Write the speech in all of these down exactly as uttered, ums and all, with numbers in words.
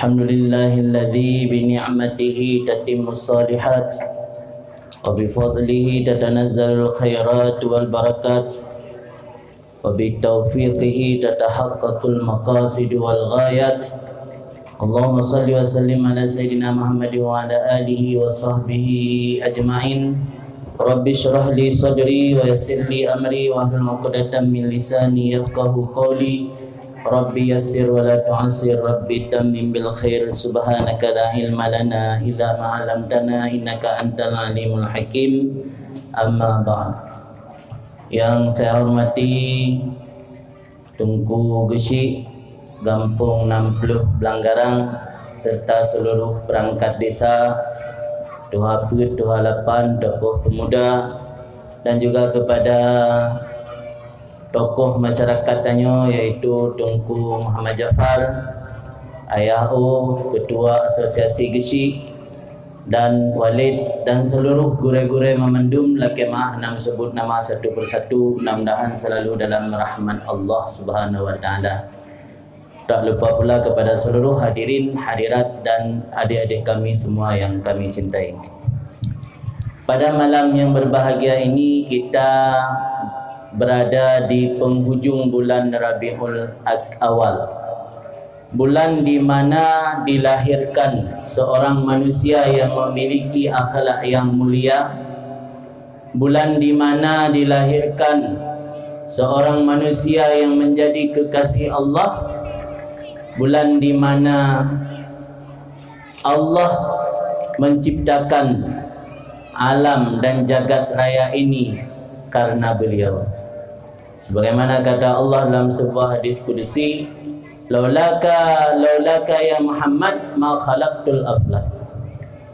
Alhamdulillahilladzi bi ni'matihi tatimmus shalihat, wa bi fadlihi tatanazzalul khairat wal barakat, wa bi taufiqihi tatahaqqaqul maqasid wal ghayat. Allahumma shalli wa sallim ala sayyidina Muhammad wa ala alihi wa sahbihi ajma'in. Rabbi shrah li sadri wa yassir li amri wahlul 'uqdatam min lisani yafqahu qawli. Rabbi yassir wa la tu'assir, Rabbi tammim bil khair. Subhanaka la ilma lana illa ma 'allamtana innaka antal alimul hakim. Amma ba'd. Yang saya hormati Teungku Geuchik, Gampông Nam Ploh Blanggarang, serta seluruh perangkat desa, tuha peuet, tuha lapan, tokoh pemuda, dan juga kepada tokoh masyarakat tanyoe, yaitu Teungku Muhammad Jafar, Ayah O, Ketua Asosiasi Geuchik, dan Walid, dan seluruh gurée-gurée mamandum, lakée meu'ah nam sebut nama satu persatu, mudah-mudahan selalu dalam rahmat Allah Subhanahu wa Taala. Tak lupa pula kepada seluruh hadirin, hadirat, dan adik-adik kami semua yang kami cintai. Pada malam yang berbahagia ini, kita berada di penghujung bulan Rabiul Ak-, Awal. Bulan di mana dilahirkan seorang manusia yang memiliki akhlak yang mulia, bulan di mana dilahirkan seorang manusia yang menjadi kekasih Allah, bulan di mana Allah menciptakan alam dan jagat raya ini karena beliau. Sebagaimana kata Allah dalam sebuah hadis kudusi, "Laulaka, laulaka ya Muhammad, ma khalaqtul aflak."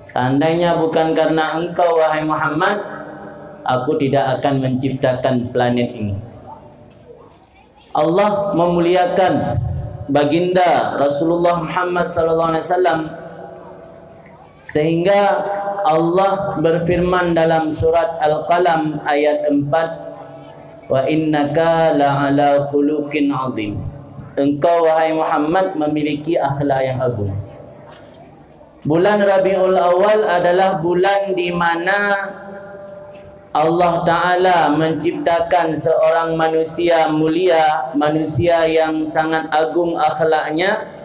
Seandainya bukan karena engkau, wahai Muhammad, aku tidak akan menciptakan planet ini. Allah memuliakan Baginda Rasulullah Muhammad sallallahu alaihi wasallam, sehingga Allah berfirman dalam surat Al-Qalam ayat empat, "Wa innaka la'ala khuluqin azim." Engkau, wahai Muhammad, memiliki akhlak yang agung. Bulan Rabiul Awal adalah bulan di mana Allah Ta'ala menciptakan seorang manusia mulia, manusia yang sangat agung akhlaknya,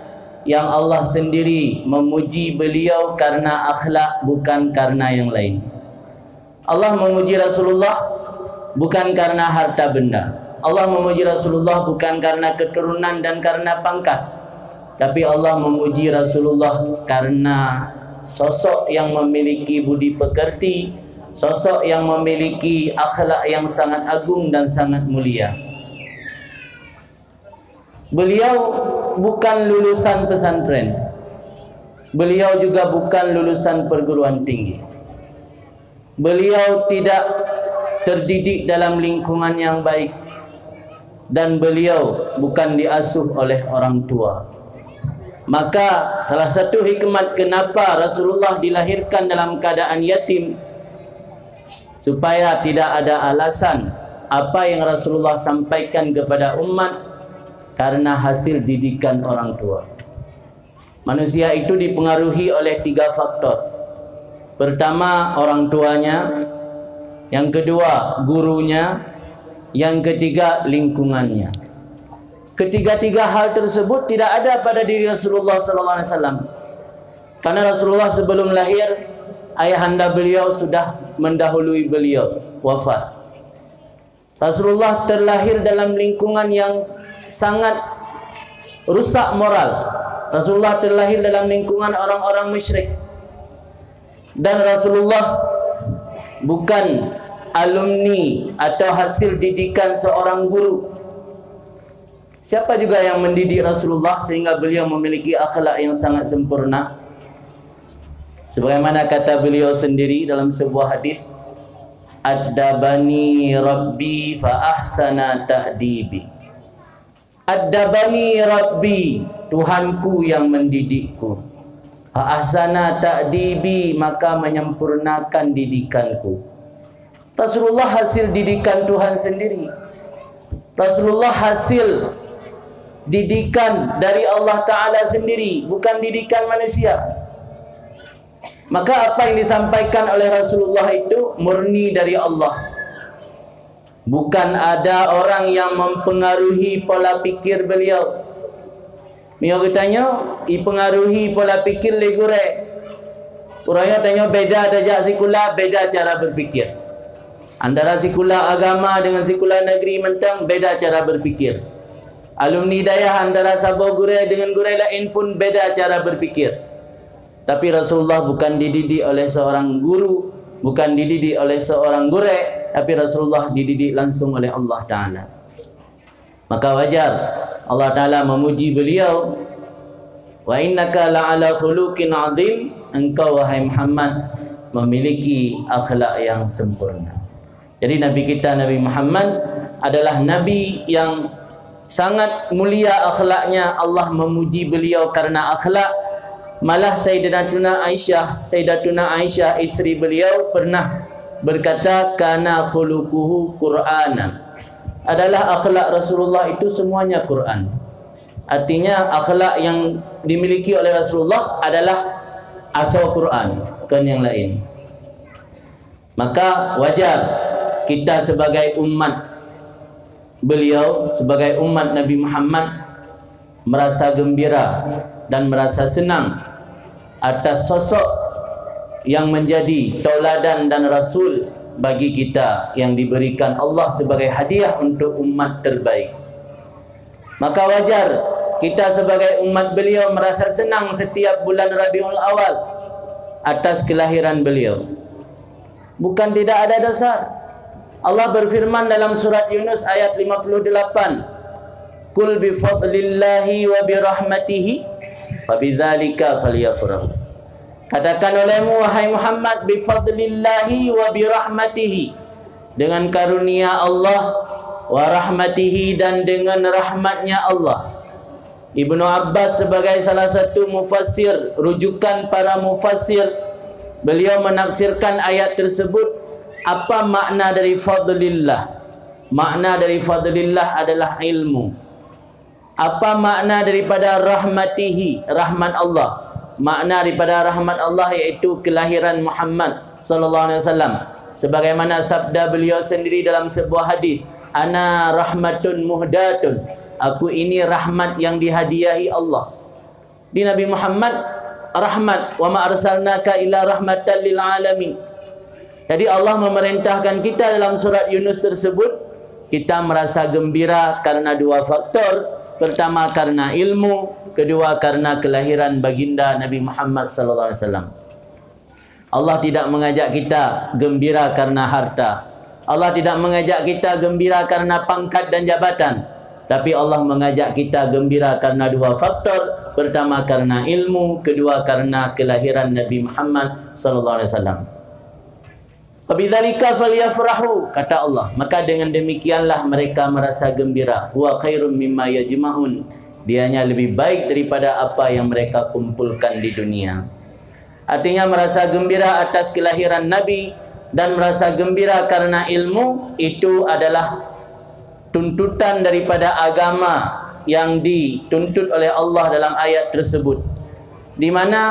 yang Allah sendiri memuji beliau karena akhlak, bukan karena yang lain. Allah memuji Rasulullah bukan karena harta benda. Allah memuji Rasulullah bukan karena keturunan dan karena pangkat. Tapi Allah memuji Rasulullah karena sosok yang memiliki budi pekerti, sosok yang memiliki akhlak yang sangat agung dan sangat mulia. Beliau bukan lulusan pesantren. Beliau juga bukan lulusan perguruan tinggi. Beliau tidak terdidik dalam lingkungan yang baik, dan beliau bukan diasuh oleh orang tua. Maka, salah satu hikmat kenapa Rasulullah dilahirkan dalam keadaan yatim, supaya tidak ada alasan apa yang Rasulullah sampaikan kepada umat karena hasil didikan orang tua. Manusia itu dipengaruhi oleh tiga faktor. Pertama, orang tuanya, yang kedua, gurunya, yang ketiga, lingkungannya. Ketiga-tiga hal tersebut tidak ada pada diri Rasulullah sallallahu alaihi wasallam. Karena Rasulullah sebelum lahir, ayahanda beliau sudah mendahului beliau wafat. Rasulullah terlahir dalam lingkungan yang sangat rusak moral. Rasulullah terlahir dalam lingkungan orang-orang musyrik. Dan Rasulullah bukan alumni atau hasil didikan seorang guru. Siapa juga yang mendidik Rasulullah sehingga beliau memiliki akhlak yang sangat sempurna? Sebagaimana kata beliau sendiri dalam sebuah hadis, "Addabani Rabbi fa ahsana ta'dibi." Addabani Rabbi, Tuhanku yang mendidikku. Fa ahsana ta'dibi, maka menyempurnakan didikanku. Rasulullah hasil didikan Tuhan sendiri. Rasulullah hasil didikan dari Allah Ta'ala sendiri, bukan didikan manusia. Maka apa yang disampaikan oleh Rasulullah itu murni dari Allah. Bukan ada orang yang mempengaruhi pola pikir beliau. Meunyoe geutanyoe, ipengaruhi pola pikir lé gurée. Uroe nyoe tanyoe beda tajak sikula, beda cara berpikir. Antara sikula agama dengan sikula negeri mantong beda cara berpikir. Alumni dayah antara saboh gurée dengan gurée laén pun beda cara berpikir. Tapi Rasulullah bukan dididik oleh seorang guru, bukan dididik oleh seorang gurée, tapi Rasulullah dididik langsung oleh Allah Ta'ala. Maka wajar Allah Ta'ala memuji beliau, "Wa innaka la'ala khuluqin azim," engkau, wahai Muhammad, memiliki akhlak yang sempurna. Jadi, Nabi kita, Nabi Muhammad, adalah Nabi yang sangat mulia akhlaknya. Allah memuji beliau karena akhlak. Malah Sayyidatuna Aisyah, Sayyidatuna Aisyah, isteri beliau, pernah berkata, "Kana khuluquhu Qur'anan." Adalah akhlak Rasulullah itu semuanya Quran. Artinya, akhlak yang dimiliki oleh Rasulullah adalah asoe Quran, kon nyang laén. Maka wajar kita sebagai umat beliau, sebagai umat Nabi Muhammad, merasa gembira dan merasa senang atas sosok yang menjadi tauladan dan rasul bagi kita yang diberikan Allah sebagai hadiah untuk umat terbaik. Maka wajar kita sebagai umat beliau merasa senang setiap bulan Rabiul Awal atas kelahiran beliau. Bukan tidak ada dasar. Allah berfirman dalam surat Yunus ayat lima puluh delapan, "Qul bi fadlillahi wa bi rahmatihi fa bidzalika falyafrahu." Katakan olehmu, wahai Muhammad, "Bi fadlillahi wa bi rahmatihi," dengan karunia Allah, "wa rahmatihi," dan dengan rahmatnya Allah. Ibnu Abbas sebagai salah satu mufassir, rujukan para mufassir, beliau menafsirkan ayat tersebut, apa makna dari fadlillah? Makna dari fadlillah adalah ilmu. Apa makna daripada rahmatihi, rahmat Allah? Makna daripada rahmat Allah yaitu kelahiran Muhammad sallallahu alaihi wasallam. Sebagaimana sabda beliau sendiri dalam sebuah hadis, "Ana rahmatun muhdatun." Aku ini rahmat yang dihadiahi Allah. Di Nabi Muhammad rahmat, "Wa ma arsalnaka illa rahmatan lil alamin." Jadi Allah memerintahkan kita dalam surat Yunus tersebut, kita merasa gembira karena dua faktor. Pertama karena ilmu, kedua karena kelahiran baginda Nabi Muhammad sallallahu alaihi wasallam. Allah tidak mengajak kita gembira karena harta. Allah tidak mengajak kita gembira karena pangkat dan jabatan. Tapi Allah mengajak kita gembira karena dua faktor. Pertama karena ilmu, kedua karena kelahiran Nabi Muhammad sallallahu alaihi wasallam. "Wa bidzalika falyafrahu," kata Allah, "maka dengan demikianlah mereka merasa gembira. Huwa khairum mimma yajma'un." Dianya lebih baik daripada apa yang mereka kumpulkan di dunia. Artinya, merasa gembira atas kelahiran Nabi dan merasa gembira karena ilmu, itu adalah tuntutan daripada agama yang dituntut oleh Allah dalam ayat tersebut. Di mana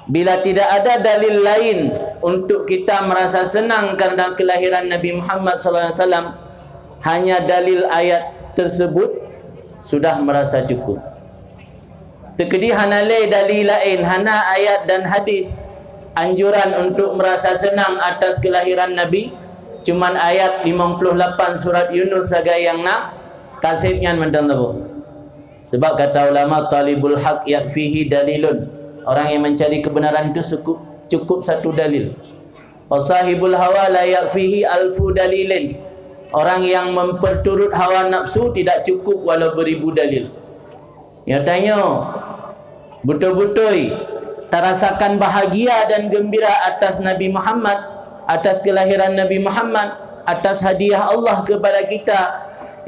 bila tidak ada dalil lain untuk kita merasa senang karena kelahiran Nabi Muhammad sallallahu alaihi wasallam, hanya dalil ayat tersebut sudah merasa cukup. Teukeudi hana lé dalil laén, hana ayat dan hadis anjuran untuk merasa senang atas kelahiran Nabi, cuman ayat limong puluh lapan surat Yunus sagai nyang na, ka sép nyan mantong saboh. Sebab kata ulama, "Talibul haq yakfihi dalilun." Orang yang mencari kebenaran itu cukup, cukup satu dalil. "Wa sahibul hawa la yakfihi alfu dalilin." Orang yang memperturut hawa nafsu tidak cukup walau beribu dalil. Nyoe tanyoe beutôi-beutôi tarasakan bahagia dan gembira atas Nabi Muhammad, atas kelahiran Nabi Muhammad, atas hadiah Allah kepada kita,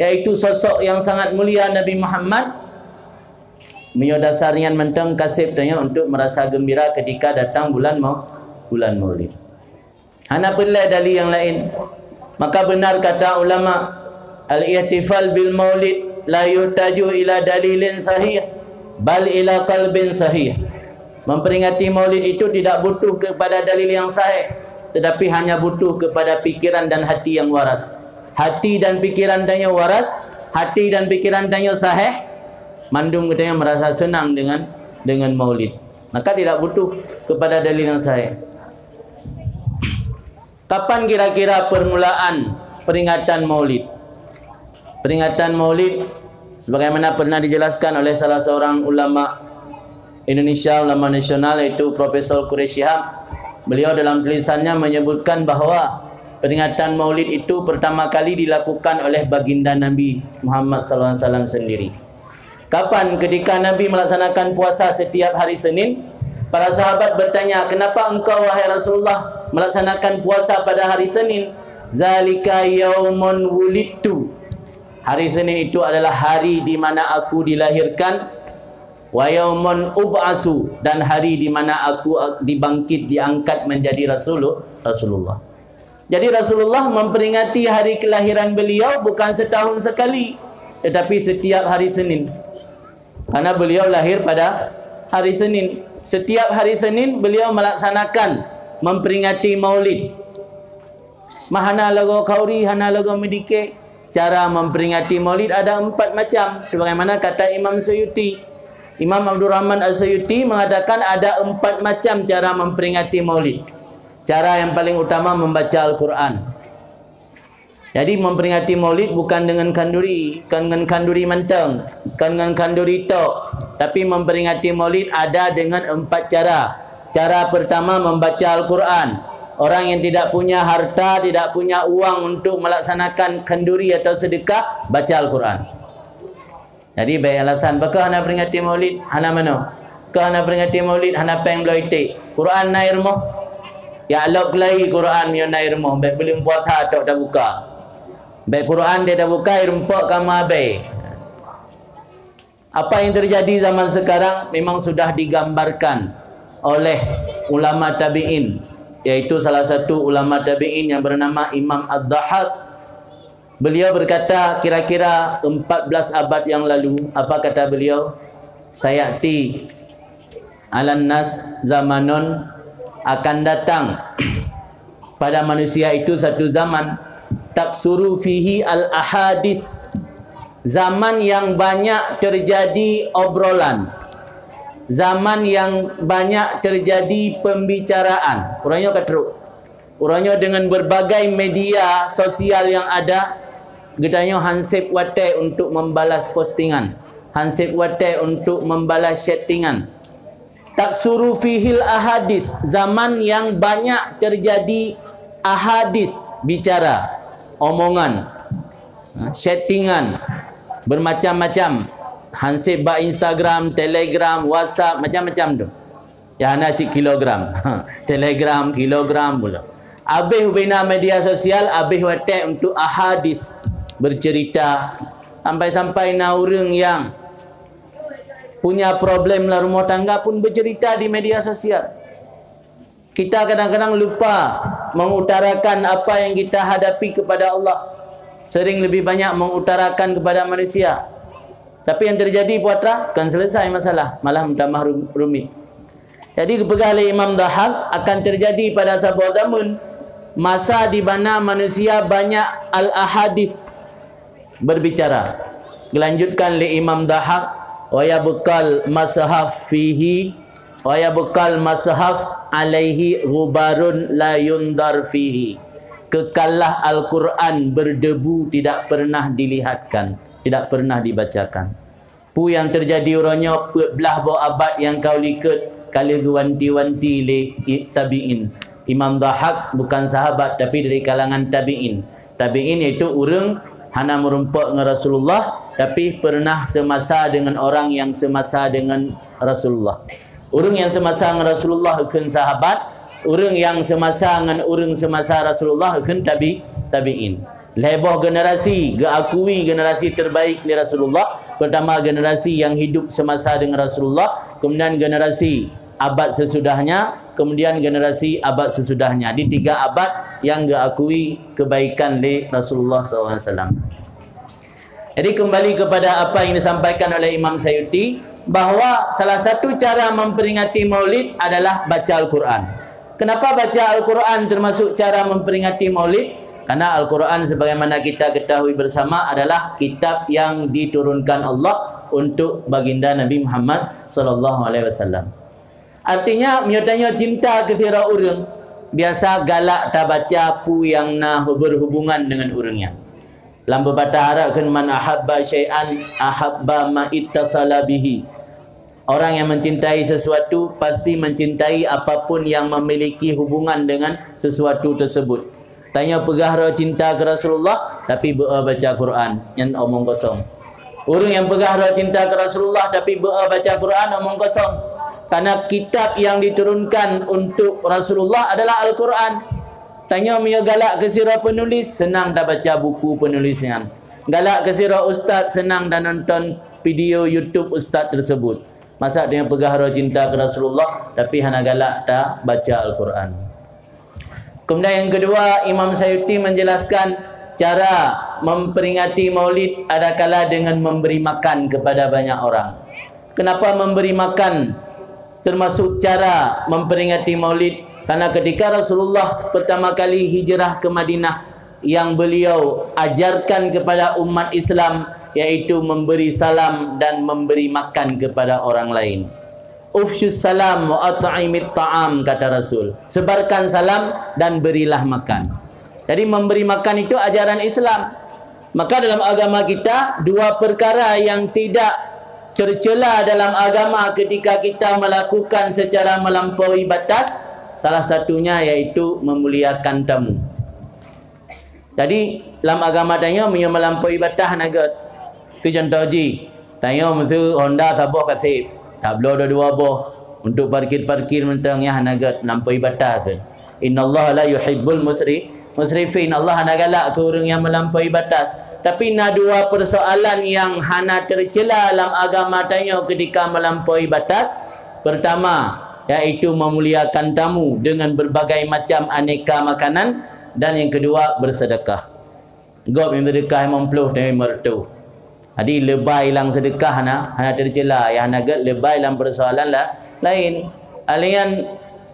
yaitu sosok yang sangat mulia Nabi Muhammad. Meunyoe dasar nyan mantong ka sép tanyoe untuk merasa gembira ketika datang bulan mau-, bulan Maulid. Hana peureulée dalil nyang laén. Maka beunar kata ulama, al-ihtifal bil maulid la yuhtaju ila dalilin sahih, bal ila qalbin sahih. Memperingati Maulid itu tidak butuh kepada dalil yang sahih, tetapi hanya butuh kepada pikiran dan hati yang waras. Hati dan pikiran tanyoe waras, hati dan pikiran tanyoe sahih, mandum geutanyoe merasa senang dengan, dengan Maulid. Maka tidak butuh kepada dalil yang sahih. Kapan kira-kira permulaan peringatan Maulid? Peringatan Maulid, sebagaimana pernah dijelaskan oleh salah seorang ulama Indonesia, ulama nasional, yaitu Profesor Quraish Shihab. Beliau dalam tulisannya menyebutkan bahwa peringatan Maulid itu pertama kali dilakukan oleh Baginda Nabi Muhammad sallallahu alaihi wasallam sendiri. Kapan? Ketika Nabi melaksanakan puasa setiap hari Senin, para sahabat bertanya, "Kenapa engkau, wahai Rasulullah, melaksanakan puasa pada hari Senin?" "Zalika yaumun wulidtu." Hari Senin itu adalah hari di mana aku dilahirkan. "Wa yaumun ub'asu," dan hari di mana aku dibangkit, diangkat menjadi Rasulul-, Rasulullah. Jadi Rasulullah memperingati hari kelahiran beliau bukan setahun sekali, tetapi setiap hari Senin. Karena beliau lahir pada hari Senin. Setiap hari Senin beliau melaksanakan, memperingati Maulid. Mah hana lagèe khauri, hana lagèe meudike. Cara memperingati Maulid ada empat macam, sebagaimana kata Imam Suyuti. Imam Abdurrahman As-Suyuti mengatakan ada empat macam cara memperingati Maulid. Cara yang paling utama membaca Al-Quran. Jadi, memperingati Maulid bukan dengan khanduri, kon ngon khanduri mantong, kon ngon khanduri tok, tapi memperingati Maulid ada dengan empat cara. Cara pertama, membaca Al-Quran. Orang yang tidak punya harta, tidak punya uang untuk melaksanakan khanduri atau sedekah, baca Al-Quran. Jadi, bèk alasan, "Pakon hana peringati Maulid?" Hana manoe. "Pakon hana peringati Maulid?" Hana pèng bloe iték. Quran na i rumoh? Ya, lok keulai Quran meunyoe na i rumoh. Bèk buleuen puasa tok tabuka. Bèk Quran deh tabuka, i rumpok ka meuabèe. Apa yang terjadi zaman sekarang memang sudah digambarkan oleh ulama tabi'in, yaitu salah satu ulama tabi'in yang bernama Imam Ad-Dhahhak. Beliau berkata, kira-kira empat belas abad yang lalu, apa kata beliau? "Sayati 'alan nas zamanun," akan datang pada manusia itu satu zaman, "taksuru fihi al-ahadis," zaman yang banyak terjadi obrolan, zaman yang banyak terjadi pembicaraan. Uroe nyoe ka trok. Uroe nyoe dengan berbagai media sosial yang ada, geutanyoe han sép watèe untuk membalas postingan, han sép watèe untuk membalas chattingan. Taksuru fihil ahadis, zaman yang banyak terjadi ahadis, bicara, omongan, chattingan, bermacam-macam. Han sép bak Instagram, Telegram, WhatsApp, macam-macam tu. Ya, hana cit kilogram. Telegram, kilogram pula. Abéh ubena media sosial, abéh watèe untuk ahadis, bercerita. Sampai-sampai na ureueng yang punya problem lam rumah tangga pun bercerita di media sosial. Kita kadang-kadang lupa mengutarakan apa yang kita hadapi kepada Allah. Sering lebih banyak mengutarakan kepada manusia. Tapi yang terjadi, putra, kan selesai masalah, malah tambah rum-, rumit. Jadi, geupeugah lé Imam Dhahhak, akan terjadi pada saboh zaman masa di mana manusia banyak al-ahadis, berbicara. Dilanjutkan lé Imam Dhahhak, "Wa yabqal mashaf fihi, wa yabqal mashaf alaihi ghubarun la yundhar fihi." Kekallah Al-Quran berdebu, tidak pernah dilihatkan, tidak pernah dibacakan. Peue nyang teujadi uroe nyoe peuet blaih boh abad nyang ka u likot ka lheueh geuwanti-wanti lé i-, tabi'in. Imam Dhahhak bukan sahabat, tapi dari kalangan tabi'in. Tabi'in yaitu ureueng hana meurumpok ngon Rasulullah, tapi pernah semasa dengan orang yang semasa dengan Rasulullah. Ureueng nyang semasa ngon Rasulullah geukheun sahabat, ureueng nyang semasa ngon ureueng semasa Rasulullah geukheun tabi-, tabi'in. Lhèe boh generasi geuakui generasi terbaik lé Rasulullah, pertama generasi yang hidup semasa dengan Rasulullah, kemudian generasi abad sesudahnya, kemudian generasi abad sesudahnya. Di tiga abad yang geuakui kebaikan lé Rasulullah sallallahu alaihi wasallam. Jadi, kembali kepada apa yang disampaikan oleh Imam Sayuti, bahwa salah satu cara memperingati Maulid adalah baca Al-Quran. Kenapa baca Al-Quran termasuk cara memperingati Maulid? Karena Al-Quran, sebagaimana kita ketahui bersama, adalah kitab yang diturunkan Allah untuk baginda Nabi Muhammad sallallahu alaihi wasallam. Artinya, meunyoe tanyoe cinta keu sidroe ureuëng, biasa galak tabaca peue nyang na berhubungan dengan ureuëng nyan. Lam pepatah Arab kheun, "Man ahabba syai'an ahabba ma ittasala bihi." Orang yang mencintai sesuatu pasti mencintai apapun yang memiliki hubungan dengan sesuatu tersebut. Tanyoe peugah droe cinta keu Rasulullah, tapi beu baca Quran, nyan omong kosong. Ureuëng nyang peugah droe cinta keu Rasulullah, tapi beu baca Quran, omong kosong. Karena kitab yang diturunkan untuk Rasulullah adalah Al-Quran. Tanyoe meunyoe galak keu sidroe penulis, seunang tabaca buku penulis nyan. Galak keu sidroe ustaz, seunang tanonton video YouTube ustaz tersebut. Masa tanyoe peugah droe cinta keu Rasulullah, tapi hana galak tabaca Al-Quran. Kemudian yang kedua, Imam Sayuti menjelaskan cara memperingati Maulid adakala dengan memberi makan kepada banyak orang. Kenapa memberi makan termasuk cara memperingati Maulid? Karena ketika Rasulullah pertama kali hijrah ke Madinah, yang beliau ajarkan kepada umat Islam, yaitu memberi salam dan memberi makan kepada orang lain. "Ufsyus salam wa at'imit ta'am," kata Rasul. "Sebarkan salam dan berilah makan." Jadi, memberi makan itu ajaran Islam. Maka dalam agama kita, dua perkara yang tidak tercela dalam agama ketika kita melakukan secara melampaui batas, salah satunya yaitu memuliakan tamu. Jadi, lam agama tanyoe meunyoe melampaui batas hana gét. Keu contoh jih, tanyoe meuseu Honda saboh ka sép, tabloe dua-dua boh untuk parkir-parkir mantong, nyan hana gét, melampaui batas. "Innallaha la yuhibbul musri-, musrifin." Allah hana galak keu ureuëng nyang melampaui batas. Tapi na dua persoalan nyang hana tercela lam agama tanyoe ketika melampaui batas. Pertama, yaitu memuliakan tamu dengan berbagai macam aneka makanan, dan yang kedua, bersedekah. Gob nyang sedekah limong ploh, tanyoe limong reutôh. Jadi, leubeh lam sedekah hana, hana tercela, nyang hana gét leubeh lam persoalan la-, laén. Alian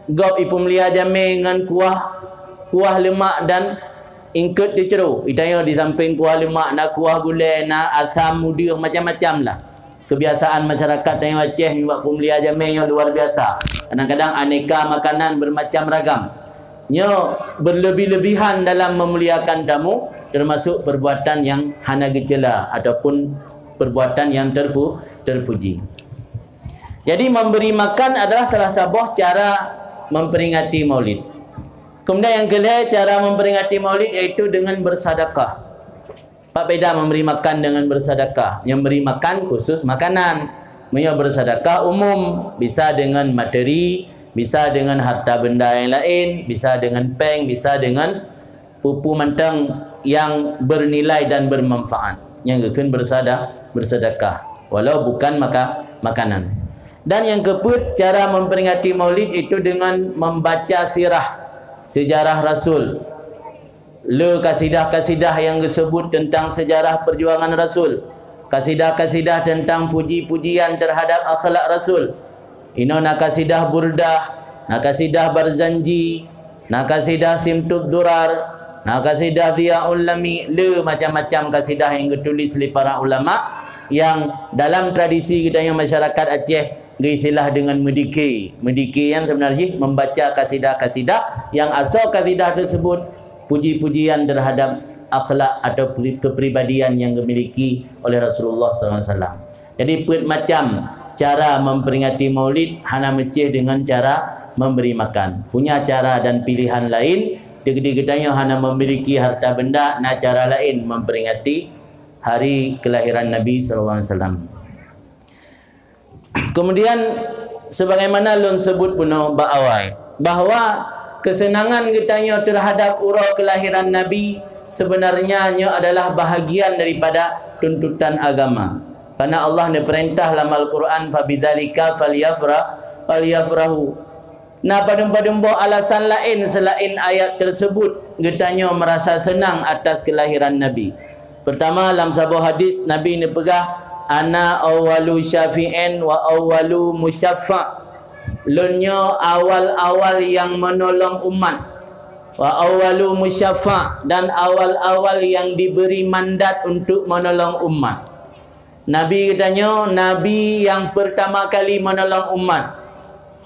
gob ipeumulia jamé ngon kuah, kuah leumak dan ingkot teucrô. Di tanyoe di sampéng kuah leumak, na kuah gulée, na asam, udeueng, macam-macam lah. Kebiasaan masyarakat tanyoe Aceh nibak peumulia jamé nyoe luar biasa. Kadang-kadang aneka makanan bermacam ragam. Nyoe berlebih-lebihan dalam memuliakan tamu, termasuk perbuatan yang hana geucela ataupun perbuatan yang terpu-, terpuji. Jadi, memberi makan adalah salah saboh cara memperingati Maulid. Kemudian, yang kelhée cara memperingati Maulid yaitu dengan bersedekah. Apa beda memberi makan dengan bersedekah? Nyang beri makan khusus makanan. Meunyoe bersedekah umum, bisa dengan materi, bisa dengan harta benda yang lain, bisa dengan péng, bisa dengan peue-peue mantong yang bernilai dan bermanfaat. Nyang geukheun bersada-, bersedekah, walau bukan maka-, makanan. Dan yang keupeuet, cara memperingati Maulid itu dengan membaca sirah, sejarah Rasul. Le kasidah-kasidah nyang geuseubut teuntang seujarah peujuangan Rasul, kasidah-kasidah teuntang puji-pujian teuhadab akhlak Rasul. Inoe na kasidah Burdah, na kasidah Barzanji, na kasidah Simtud Durar, na kasidah Dhiyaul Lami, le macam-macam kasidah nyang geutuléh lé para ulama nyang dalam tradisi geutanyoe masyarakat Aceh geuistilah deungon meudike. Meudike nyan seubeuna jih membaca kasidah-kasidah nyang asoe kasidah teusebut puji-pujian teuhadab akhlak atau pri-, keupribadian nyang geumiliki oleh Rasulullah sallallahu alaihi wasallam. Jadi, peuet macam cara memperingati Maulid, hana meucéh deungon cara memberi makan. Punya cara dan pilihan lain, di geutanyoe hana memiliki harta benda, na cara lain memperingati hari kelahiran Nabi sallallahu alaihi wasallam. Kemudian, sebagaimana lôn seubut bunoe bak awai, bahwa keuseunangan geutanyoe teuhadab uroe keulahiran Nabi, seubeunarnya nyoe adalah bahagian daripada tuntutan agama. Karena Allah neupeurintah lam Al-Quran, "Fabidzalika falyafrah-, falyafrahu." Na padum-padum boh alasan laén seulaén ayat teuseubut geutanyoe meurasa seunang atas keulahiran Nabi. Pertama, lam saboh hadis Nabi neupeugah, "Ana awwalu syafi'in wa awwalu musyaffa'." Lôn nyoe awal-awal nyang meunolong umat. Wa awwalu musyaffa', dan awal-awal nyang diberi mandat untuk meunolong umat. Nabi geutanyoe, Nabi nyang pertama kali meunolong umat.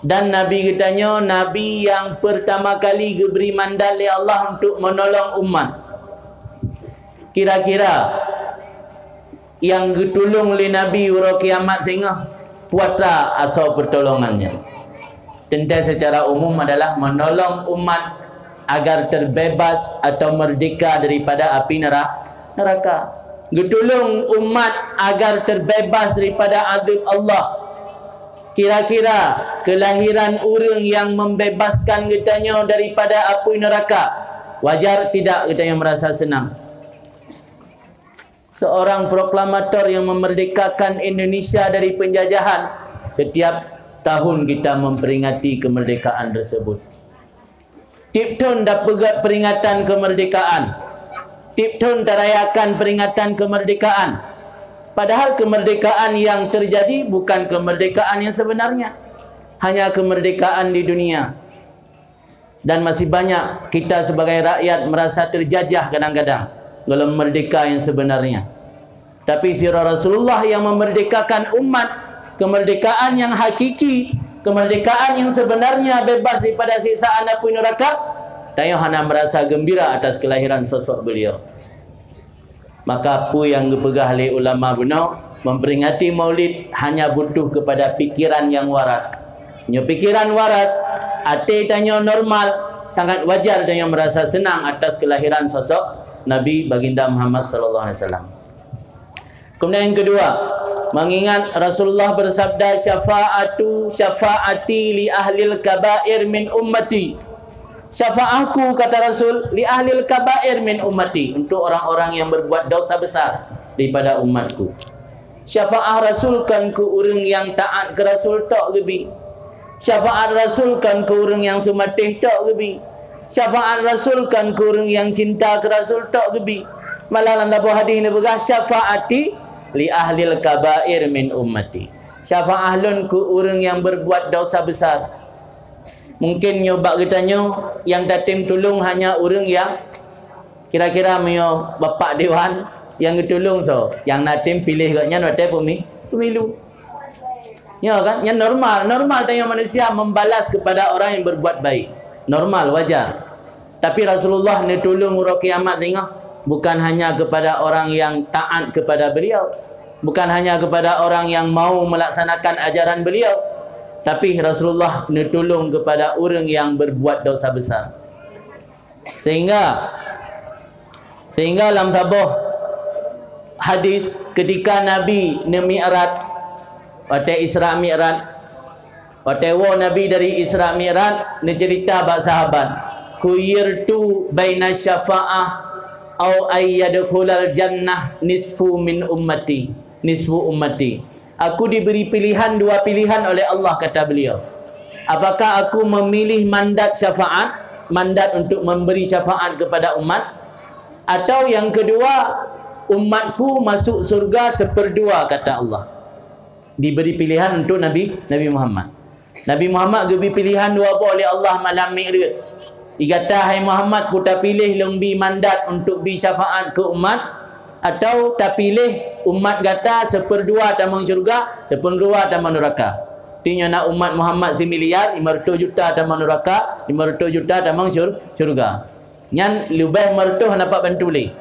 Dan Nabi geutanyoe, Nabi nyang pertama kali geubri mandat lé Allah untuk meunolong umat. Kira-kira nyang geutulông lé Nabi uroe kiamat singoh, peue atra asoe peutulongan nyan? Teuntée secara umum adalah menolong umat agar terbebas atau merdeka daripada api nera-, neraka. Geutulông umat agar terbebas daripada azab Allah. Kira-kira keulahiran ureuëng nyang membebaskan geutanyoe daripada api neraka, wajar tidak geutanyoe merasa senang? Seorang proklamator yang memerdekakan Indonesia dari penjajahan, setiap tahun kita memperingati kemerdekaan tersebut. Tiep thon tapeugét peringatan kemerdekaan. Tiep thon tarayakan peringatan kemerdekaan. Padahal kemerdekaan yang terjadi bukan kemerdekaan yang sebenarnya. Hanya kemerdekaan di dunia. Dan masih banyak kita sebagai rakyat merasa terjajah kadang-kadang dalam merdeka yang sebenarnya. Tapi sirah Rasulullah yang memerdekakan umat, kemerdekaan yang hakiki, kemerdekaan yang sebenarnya bebas daripada siksaan api neraka, tanyoe hana merasa gembira atas kelahiran sosok beliau. Maka peue nyang geupeugah lé ulama bunoe, memperingati Maulid hanya butuh kepada pikiran yang waras. Nyoe pikiran waras, até tanyoe normal, sangat wajar tanyoe merasa senang atas kelahiran sosok Nabi Baginda Muhammad sallallahu alaihi wasallam. Kemudian yang kedua, mengingat Rasulullah bersabda, "Syafaatu, syafaati li ahlil kabair min ummati." Syafaahku, kata Rasul, "li ahlil kabair min ummati," untuk orang-orang yang berbuat dosa besar daripada umatku. Syafaah Rasul kon keu ureuëng nyang taát keu Rasul tok geubi. Syafaat Rasul kon keu ureuëng nyang seumatéh tok geubi. Syafaat Rasul kon keu ureuëng nyang cinta keu Rasul tok geubi. Malah lam saboh hadis neupeugah, "Syafaati li ahlil kabair min ummati." Syafaah lôn keu ureuëng nyang berbuat dosa besar. Mungkin nyoe bak geutanyoe nyang tatem tulông hanya ureuëng nyang kira-kira meunyoe bapak dewan nyang geutulông soe, nyang na tem piléh gobnyan watée pemi-, pemilu. Ya kan? Nyan normal. Normal tanyoe manusia membalas kepada orang yang berbuat baik. Normal, wajar. Tapi Rasulullah neutulông uroe kiamat singoh bukan hanya kepada orang yang taat kepada beliau, bukan hanya kepada orang yang mau melaksanakan ajaran beliau, tapi Rasulullah neutulông kepada ureuëng yang berbuat dosa besar. Sehingga, sehingga lam saboh hadis, ketika Nabi neumikrat, watée Isra Mikrat, watée woe Nabi dari Isra Mikrat, neuceurita bak sahabat, "Khuyyirtu baina syafa'ah au ayyadkhulal jannah nisfu min ummati, nisfu ummati." "Aku diberi pilihan, dua pilihan oleh Allah," kata beliau. "Apakah aku memilih mandat syafaat, mandat untuk memberi syafaat kepada umat, atau yang kedua, umatku masuk surga seperdua," kata Allah. Diberi pilihan untuk Nabi, Nabi Muhammad. Nabi Muhammad geubri pilihan dua boh lé Allah malam Mi'raj. Di gata, hai Muhammad, peue tapiléh lôn bi mandat untuk bi syafaat keu umat, atau tapiléh umat gata seuperdua tamong syeuruga, seuperdua tamong neuraka? Tinyoe na umat Muhammad similiar, lima ratus juta tamong neuraka, lima ratus juta tamong syur-, syeuruga. Nyan leubeh meureutoh na pat bantu lé.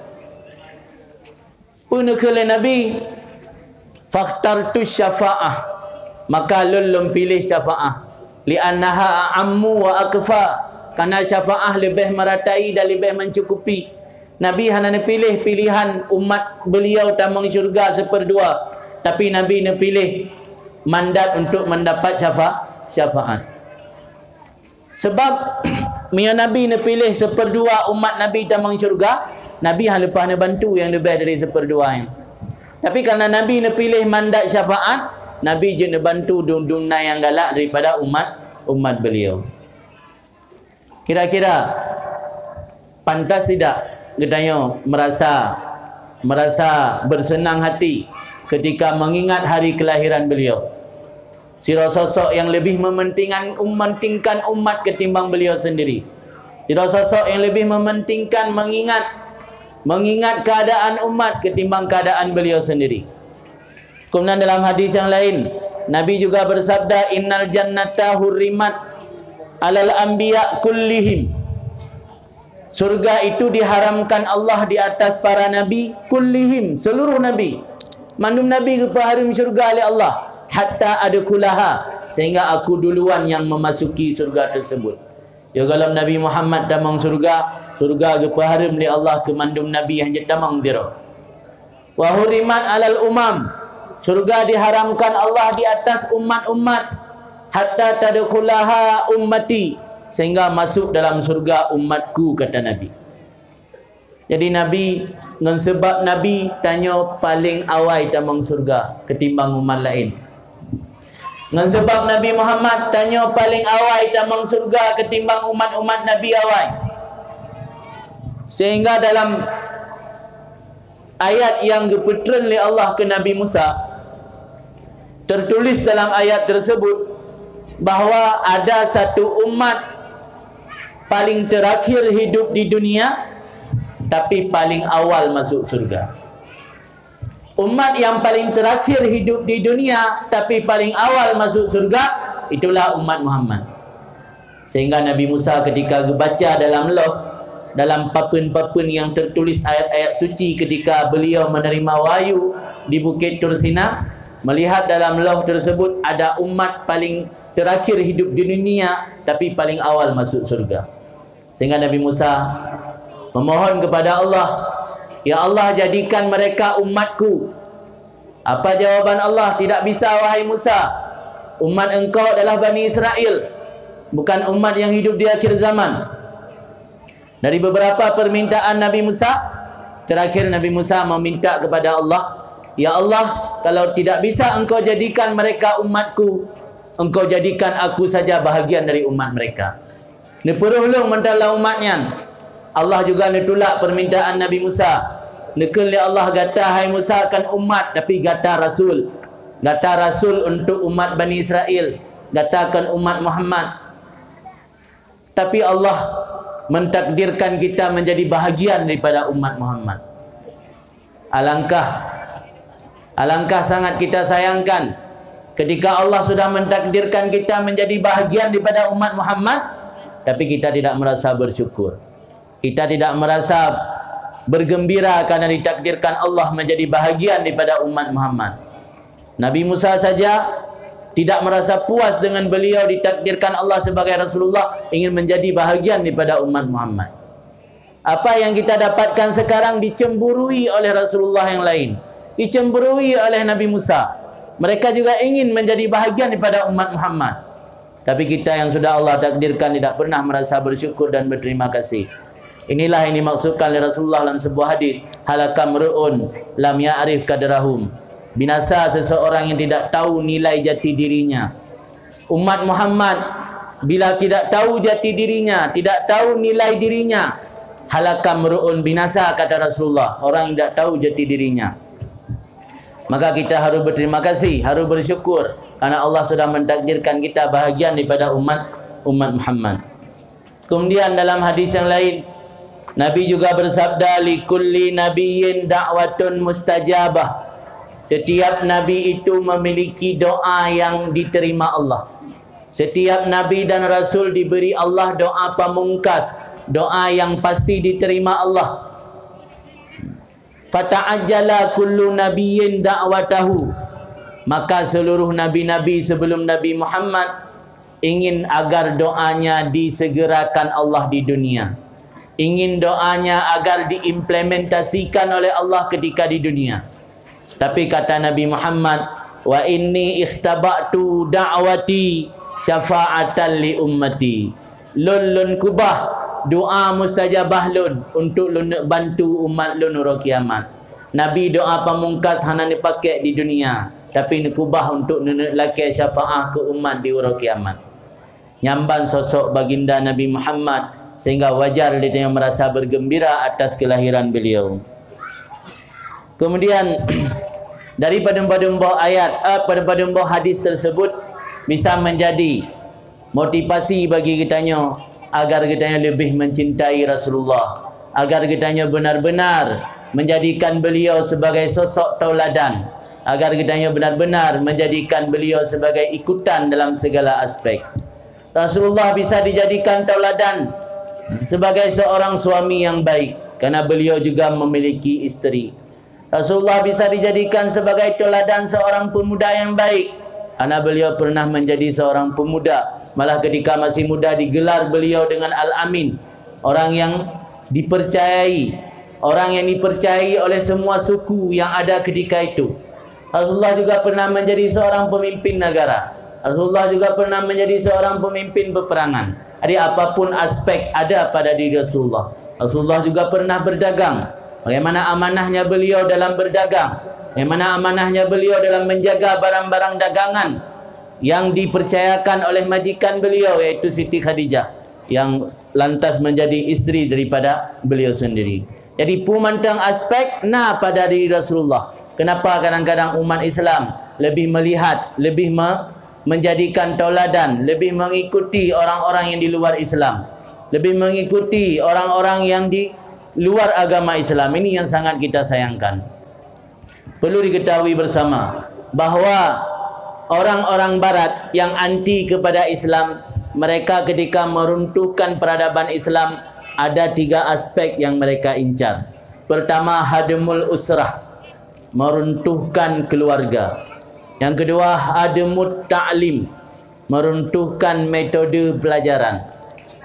Peue neukheun lé Nabi? "Fakhtartu syafa'ah," maka lôn lôn piléh syafa'ah. "Li'annaha a'ammu wa akfa," karena syafa'ah leubeh meuratai dan leubeh mencukupi. Nabi hana neupiléh pilihan umat beliau tamong syeuruga seuperdua, tapi Nabi neupiléh mandat untuk mendapat syafa-, syafaat. Sebab meunyoe Nabi neupiléh seuperdua umat Nabi tamong syeuruga, Nabi hana leupah neubantu nyang leubeh dari seuperdua nyan. Tapi karena Nabi neupiléh mandat syafaat, Nabi jeuet neubantu dum-dum na nyang galak daripada umat, umat beliau. Kira-kira pantas tidak geutanyoe merasa merasa bersenang hati ketika mengingat hari kelahiran beliau. Sidroe sosok yang lebih mementingan, mementingkan umat ketimbang beliau sendiri. Sidroe sosok yang lebih mementingkan mengingat, mengingat keadaan umat ketimbang keadaan beliau sendiri. Kemudian dalam hadis yang lain, Nabi juga bersabda, "Innal jannata hurrimat alal anbiya kullihim." Surga itu diharamkan Allah di atas para nabi, kullihim, seluruh nabi. Mandum nabi geupeuhareuem syurga lé Allah, hatta adkhulaha, sehingga aku duluan yang memasuki surga tersebut. Yoh gohlom Nabi Muhammad tamong syurga, syurga geupeuhareuem lé Allah keu mandum nabi nyang jeuet tamong sidroe. "Wa hurrimat alal umam." Syurga diharamkan Allah di atas umat-umat, "hatta tadkhulaha ummati," sehingga masuk dalam syurga umatku, kata Nabi. Jadi Nabi, ngon seubab Nabi, tanyoe paleng awai tamong syurga ketimbang umat laén. Ngon seubab Nabi Muhammad, tanyoe paleng awai tamong syurga ketimbang umat-umat Nabi awai. Sehingga dalam ayat nyang geupeutreun lé Allah keu Nabi Musa, tertulis dalam ayat tersebut bahwa ada satu umat paling terakhir hidup di dunia, tapi paling awal masuk syurga. Umat yang paling terakhir hidup di dunia, tapi paling awal masuk syurga, itulah umat Muhammad. Sehingga Nabi Musa ketika geubaca dalam loh, dalam papeuen-papeuen yang tertulis ayat-ayat suci ketika beliau menerima wahyu di Bukit Tursina, melihat dalam loh tersebut ada umat paling terakhir hidup di dunia, tapi paling awal masuk syurga. Sehingga Nabi Musa memohon kepada Allah, "Ya Allah, jadikan mereka umatku." Apa jawaban Allah? "Tidak bisa, wahai Musa. Umat engkau adalah Bani Israel, bukan umat yang hidup di akhir zaman." Dari beberapa permintaan Nabi Musa, terakhir Nabi Musa meminta kepada Allah, "Ya Allah, kalau tidak bisa engkau jadikan mereka umatku, engkau jadikan aku saja bahagian dari umat mereka." Neupeureuh lôn mantong lam umat nyan. Allah juga neutulak permintaan Nabi Musa. Neukheun lé Allah, "Gata, hai Musa, kon umat, tapi gata rasul. Gata rasul untuk umat Bani Israel. Gata kon umat Muhammad." Tapi Allah mentakdirkan kita menjadi bahagian daripada umat Muhammad. Alangkah, alangkah sangat kita sayangkan ketika Allah sudah mentakdirkan kita menjadi bahagian daripada umat Muhammad, tapi kita tidak merasa bersyukur. Kita tidak merasa bergembira karena ditakdirkan Allah menjadi bahagian daripada umat Muhammad. Nabi Musa saja tidak merasa puas dengan beliau ditakdirkan Allah sebagai Rasulullah, ingin menjadi bahagian daripada umat Muhammad. Apa yang kita dapatkan sekarang dicemburui oleh Rasulullah yang lain, dicemburui oleh Nabi Musa. Mereka juga ingin menjadi bahagian daripada umat Muhammad. Tapi kita yang sudah Allah takdirkan tidak pernah merasa bersyukur dan berterima kasih. Inilah yang dimaksudkan oleh Rasulullah dalam sebuah hadis, "Halaka mru'un lam ya'rif qadrahum." Binasa seseorang yang tidak tahu nilai jati dirinya. Umat Muhammad, bila tidak tahu jati dirinya, tidak tahu nilai dirinya, "halaka mru'un", binasa, kata Rasulullah, orang yang tidak tahu jati dirinya. Maka kita harus berterima kasih, harus bersyukur karena Allah sudah mentakdirkan kita bahagian daripada umat, umat Muhammad. Kemudian dalam hadis yang lain, Nabi juga bersabda, "Likulli nabiyyin da'watun mustajabah." Setiap nabi itu memiliki doa yang diterima Allah. Setiap nabi dan rasul diberi Allah doa pamungkas, doa yang pasti diterima Allah. "Fata'ajjala kullu nabiyyin da'watahu." Maka seluruh nabi-nabi sebelum Nabi Muhammad ingin agar doanya disegerakan Allah di dunia. Ingin doanya agar diimplementasikan oleh Allah ketika di dunia. Tapi kata Nabi Muhammad, "Wa inni ikhtaba'tu da'wati syafa'atan li ummati." Lôn, lôn kubah doa mustajabah lôn untuk lôn neuk bantu umat lôn uroe kiamat. Nabi doa pamungkas hana neupakèk di dunia, tapi neukubah untuk neuneuk lakèe syafaat keu umat di uroe kiamat. Nyan ban sosok baginda Nabi Muhammad, sehingga wajar lé tanyoe merasa bergembira atas kelahiran beliau. Kemudian, dari padum-padum boh ayat, eh, padum-padum boh hadis tersebut bisa menjadi motivasi bagi geutanyoe agar geutanyoe lebih mencintai Rasulullah, agar geutanyoe benar-benar menjadikan beliau sebagai sosok tauladan, agar geutanyoe benar-benar menjadikan beliau sebagai ikutan dalam segala aspek. Rasulullah bisa dijadikan tauladan sebagai seorang suami yang baik, karena beliau juga memiliki isteri. Rasulullah bisa dijadikan sebagai tauladan seorang pemuda yang baik, karena beliau pernah menjadi seorang pemuda. Malah ketika masih muda digelar beliau dengan Al-Amin, orang yang dipercayai, orang yang dipercayai oleh semua suku yang ada ketika itu. Rasulullah juga pernah menjadi seorang pemimpin negara. Rasulullah juga pernah menjadi seorang pemimpin peperangan. Jadi, apapun aspek ada pada diri Rasulullah. Rasulullah juga pernah berdagang. Bagaimana amanahnya beliau dalam berdagang? Bagaimana amanahnya beliau dalam menjaga barang-barang dagangan yang dipercayakan oleh majikan beliau, yaitu Siti Khadijah, yang lantas menjadi isteri daripada beliau sendiri. Jadi, peue mantong aspek na pada diri Rasulullah. Kenapa kadang-kadang umat Islam lebih melihat, lebih me-, menjadikan tauladan, lebih mengikuti orang-orang yang di luar Islam, lebih mengikuti orang-orang yang di luar agama Islam? Ini yang sangat kita sayangkan. Perlu diketahui bersama bahwa orang-orang barat yang anti kepada Islam, mereka ketika meruntuhkan peradaban Islam, ada tiga aspek yang mereka incar. Pertama, hadmul usrah, meruntuhkan keluarga. Yang kedua, hadmut ta'lim, meruntuhkan metode pelajaran.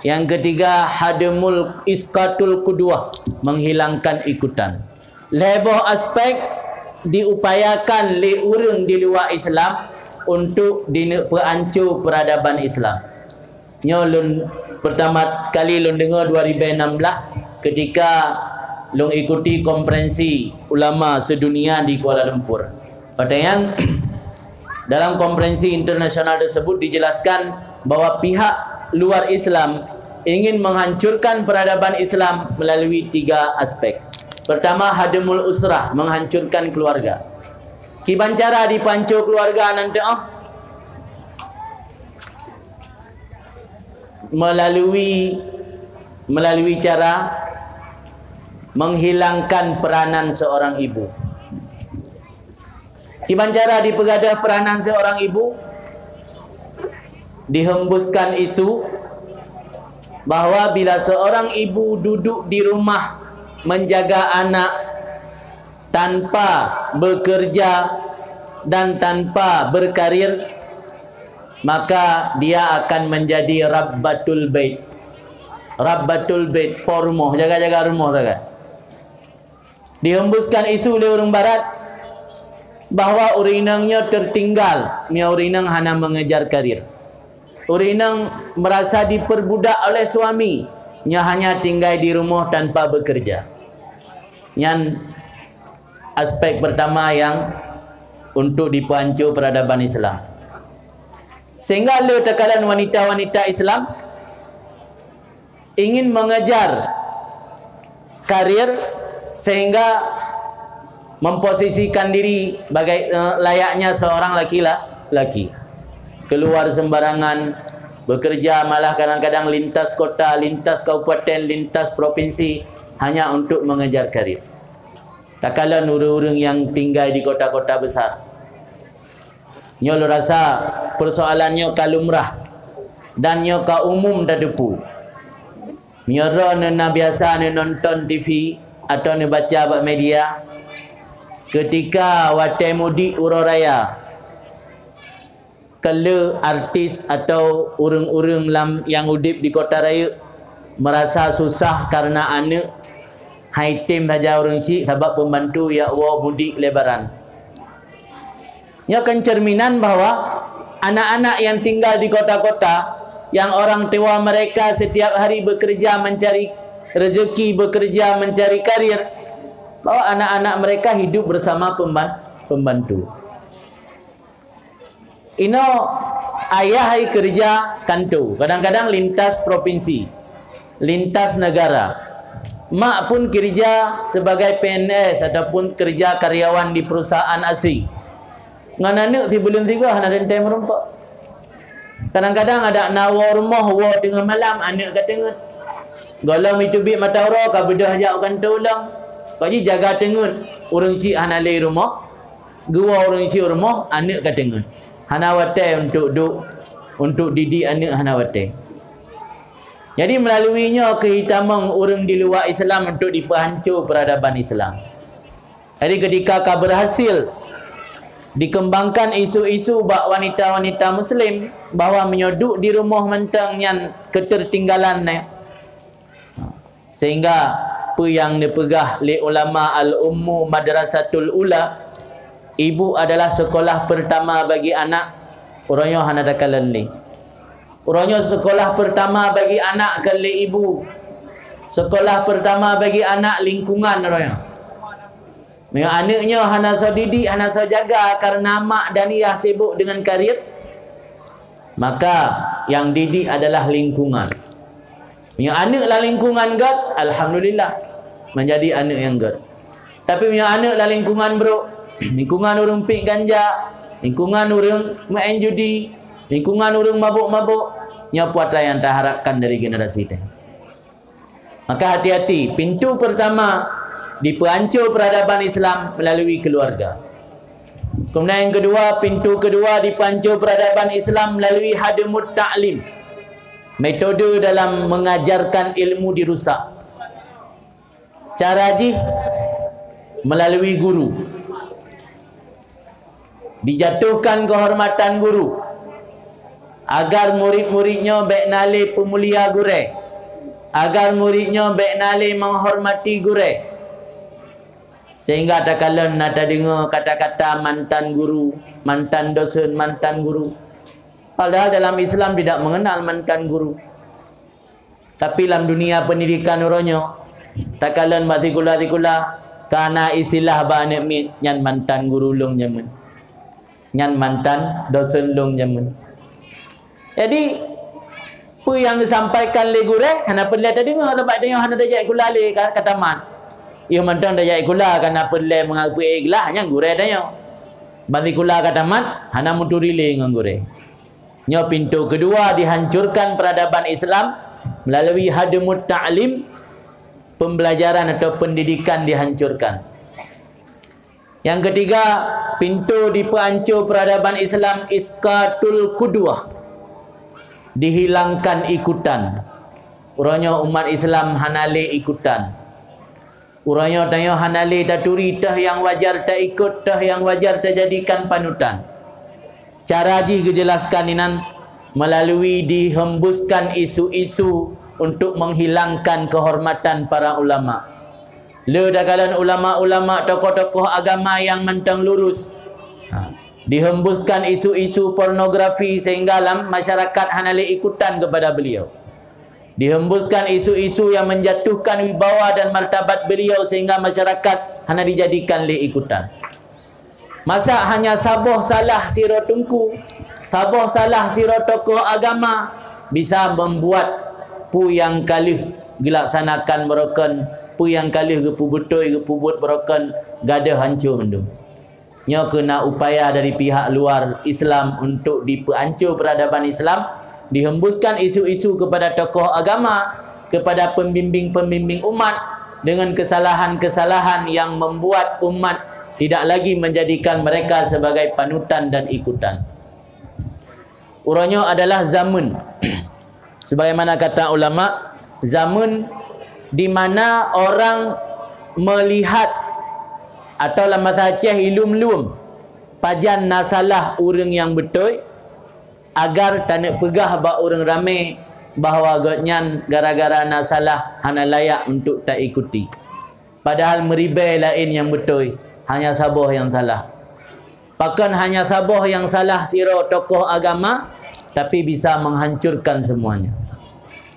Yang ketiga, hadmul, isqatul qudwah, menghilangkan ikutan. Lhèe boh aspek diupayakan lé ureueng di luwa Islam untuk dineuk peuanco peuradaban Islam. Nyoe lôn, peurtama kali lôn deungoe dua ribèe nam blah, keutika lôn ikuti konferensi ulama seudunia di Kuala Lumpur. Watèe nyan, dalam konferensi internasional tersebut dijelaskan bahwa pihak luar Islam ingin menghancurkan peradaban Islam melalui tiga aspek. Pertama, hadmul usrah, menghancurkan keluarga. Kiban cara jipeuhanco keluarga nyan teuh? Melalui, melalui cara menghilangkan peranan seorang ibu. Kiban cara jipeugadôh peranan seorang ibu? Dihembuskan isu bahwa bila seorang ibu duduk di rumah menjaga anak tanpa bekerja dan tanpa berkarir, maka dia akan menjadi rabbatul bait. Rabbatul bait, po rumoh, jaga-jaga rumoh sagai. Dihembuskan isu lé ureueng barat bahwa ureueng inong nyoe tertinggal meunyoe ureueng inong hana mengejar karir. Ureueng inong merasa diperbudak oleh suami, nyoe hanya tinggai di rumoh tanpa bekerja. Nyan aspek pertama yang untuk dipeuhanco peradaban Islam. Sehingga le takalon wanita-wanita Islam ingin mengejar karir sehingga memposisikan diri bagai, eh, layaknya seorang laki-, laki. Keluar sembarangan, bekerja malah kadang-kadang lintas kota, lintas kabupaten, lintas provinsi hanya untuk mengejar karir. Takalon ureueng-ureueng nyang tinggai di kota-kota besar. Nyoe lôn rasa persoalan nyoe ka lumrah dan nyoe ka umum tateupeue. Meunyoe droeneuh na biasa neunonton T V atawa neubaca bak media, keutika watèe mudik uroe raya, keu le artis atawa ureueng-ureueng lam nyang udép di Kota Rayeuk meurasa susah kareuna aneuk han item saja ureueng chik sabab peumbantu jak woe mudik lebaran. Nyoe kan cerminan bahwa anak-anak yang tinggal di kota-kota, yang orang tua mereka setiap hari bekerja mencari rezeki, bekerja mencari karir, bahwa anak-anak mereka hidup bersama pemban-, pembantu. Inoe ayah hai keureuja kanto, kadang-kadang lintas propinsi, lintas negara. Mak pun kerja sebagai P N S ataupun kerja karyawan di perusahaan asing. Ngon aneuk sibuleuen sigoe hana teuntèe meurumpok. Kadang-kadang adak na woe rumoh, woe teungoh malam, aneuk ka teungeut. Gohlom iteubiet mata uroe ka beudôh jak u kantô ulôn. Kok jijaga teungeut, ureueng chik hana lé rumoh, geuwoe ureueng chik u rumoh, aneuk ka teungeut. Hana watèe untuk duek, untuk didik aneuk hana watèe. Jadi, melalui nyoe keuh jitamong ureueng di luwa Islam untuk jipeuhanco peuradaban Islam. Jadi, ketika ka berhasil dikembangkan isu-isu bak wanita-wanita muslim bahwa meunyoe duek di rumoh mantong nyan keutertinggalan, eh. Sehingga peue nyang neupeugah lé ulama al-ummu madrasatul ula, ibu adalah sekolah pertama bagi anak, uroe nyoe hana takalon lé. Uroe nyoe sekolah pertama bagi anak keu lé ibu. Sekolah pertama bagi anak lingkungan uroe nyoe. Meunyoe aneuk nyoe hana soe didik, hana soe jaga karena mak dan yah sibuk dengan karier, maka yang didik adalah lingkungan. Meunyoe aneuk lam lingkungan gèt, alhamdulillah, menjadi aneuk nyang gèt. Tapi meunyoe aneuk lam lingkungan brok, lingkungan ureueng piek ganja, lingkungan ureueng main judi, lingkungan ureueng mabok-mabok, nyoe peue atra nyang taharapkan dari generasi teuh. Maka hati-hati, pintu pertama dipeuhanco peuradaban Islam melalui keluarga. Kemudian yang kedua, pintu kedua dipeuhanco peuradaban Islam melalui hadamut ta'lim. Metode dalam mengajarkan ilmu dirusak. Cara jih melalui guru. Dijatuhkan kehormatan guru, agar murid-murid nyoe bèk na lé peumulia gurèe, agar murid nyoe bèk na lé menghormati gurèe. Sehingga takalon na tadeungoe kata-kata mantan guru, mantan dosen, mantan guru. Padahal dalam Islam tidak mengenal mantan guru. Tapi lam dunia pendidikan uroe nyoe, takalon bak sikula-sikula, ka na istilah bak aneuk miet, "Nyan mantan guru lôn jameun. Nyan mantan dosen lôn jameun." Jadi, peue nyang geusampaikan lé gurèe, hana peureulèe tadeungoe, sabab tanyoe hana tajak sikula lé ka, ka tamat. Yoh mantong tajak sikula, ka na peureulèe meungapeue ikhlas, nyan gurèe tanyoe. Ban sikula ka tamat, hana meuturi lé ngon gurèe. Nyoe pintu keudua dihancurkan peradaban Islam melalui hadamut ta'lim, pembelajaran atau pendidikan dihancurkan. Yang ketiga, pintu dipeuhanco peradaban Islam isqatul qudwah, dihilangkan ikutan. Uroe nyoe umat Islam hana lé ikutan. Uroe nyoe tanyoe hana lé taturi teuh nyang wajar taikot, teuh nyang wajar tajadikan panutan. Cara jih geujelaskan inan melalui dihembuskan isu-isu untuk menghilangkan kehormatan para ulama. Le takalon ulama-ulama, tokoh-tokoh agama nyang mantong lurus. Ha. Dihembuskan isu-isu pornografi sehingga lam masyarakat hana lé ikutan kepada beliau. Dihembuskan isu-isu yang menjatuhkan wibawa dan martabat beliau sehingga masyarakat hana dijadikan lé ikutan. Masa hanya saboh salah sidroe teungku, saboh salah sidroe tokoh agama bisa membuat peue nyang ka lheueh geulaksanakan barokon, peue nyang ka lheueh geupeubeutôi, geupeubuet barokon, gadôh hanco mandum. Nyoe keuh na upaya dari pihak luar Islam untuk dipeuhanco peradaban Islam, dihembuskan isu-isu kepada tokoh agama, kepada pembimbing-pembimbing umat dengan kesalahan-kesalahan yang membuat umat tidak lagi menjadikan mereka sebagai panutan dan ikutan. Uroe nyoe adalah zameun, sebagaimana kata ulama, zameun di mana orang melihat atau lam bahasa Aceh ilum-lum pajan na salah ureuëng nyang beutôi, agar taneuk peugah bak ureuëng ramé bahwa gobnyan gara-gara na salah hana layak untuk taikuti. Padahal meuribée laén nyang beutôi, hanya saboh nyang salah. Pakon hanya saboh nyang salah sidroe tokoh agama, tapi bisa menghancurkan semuanya.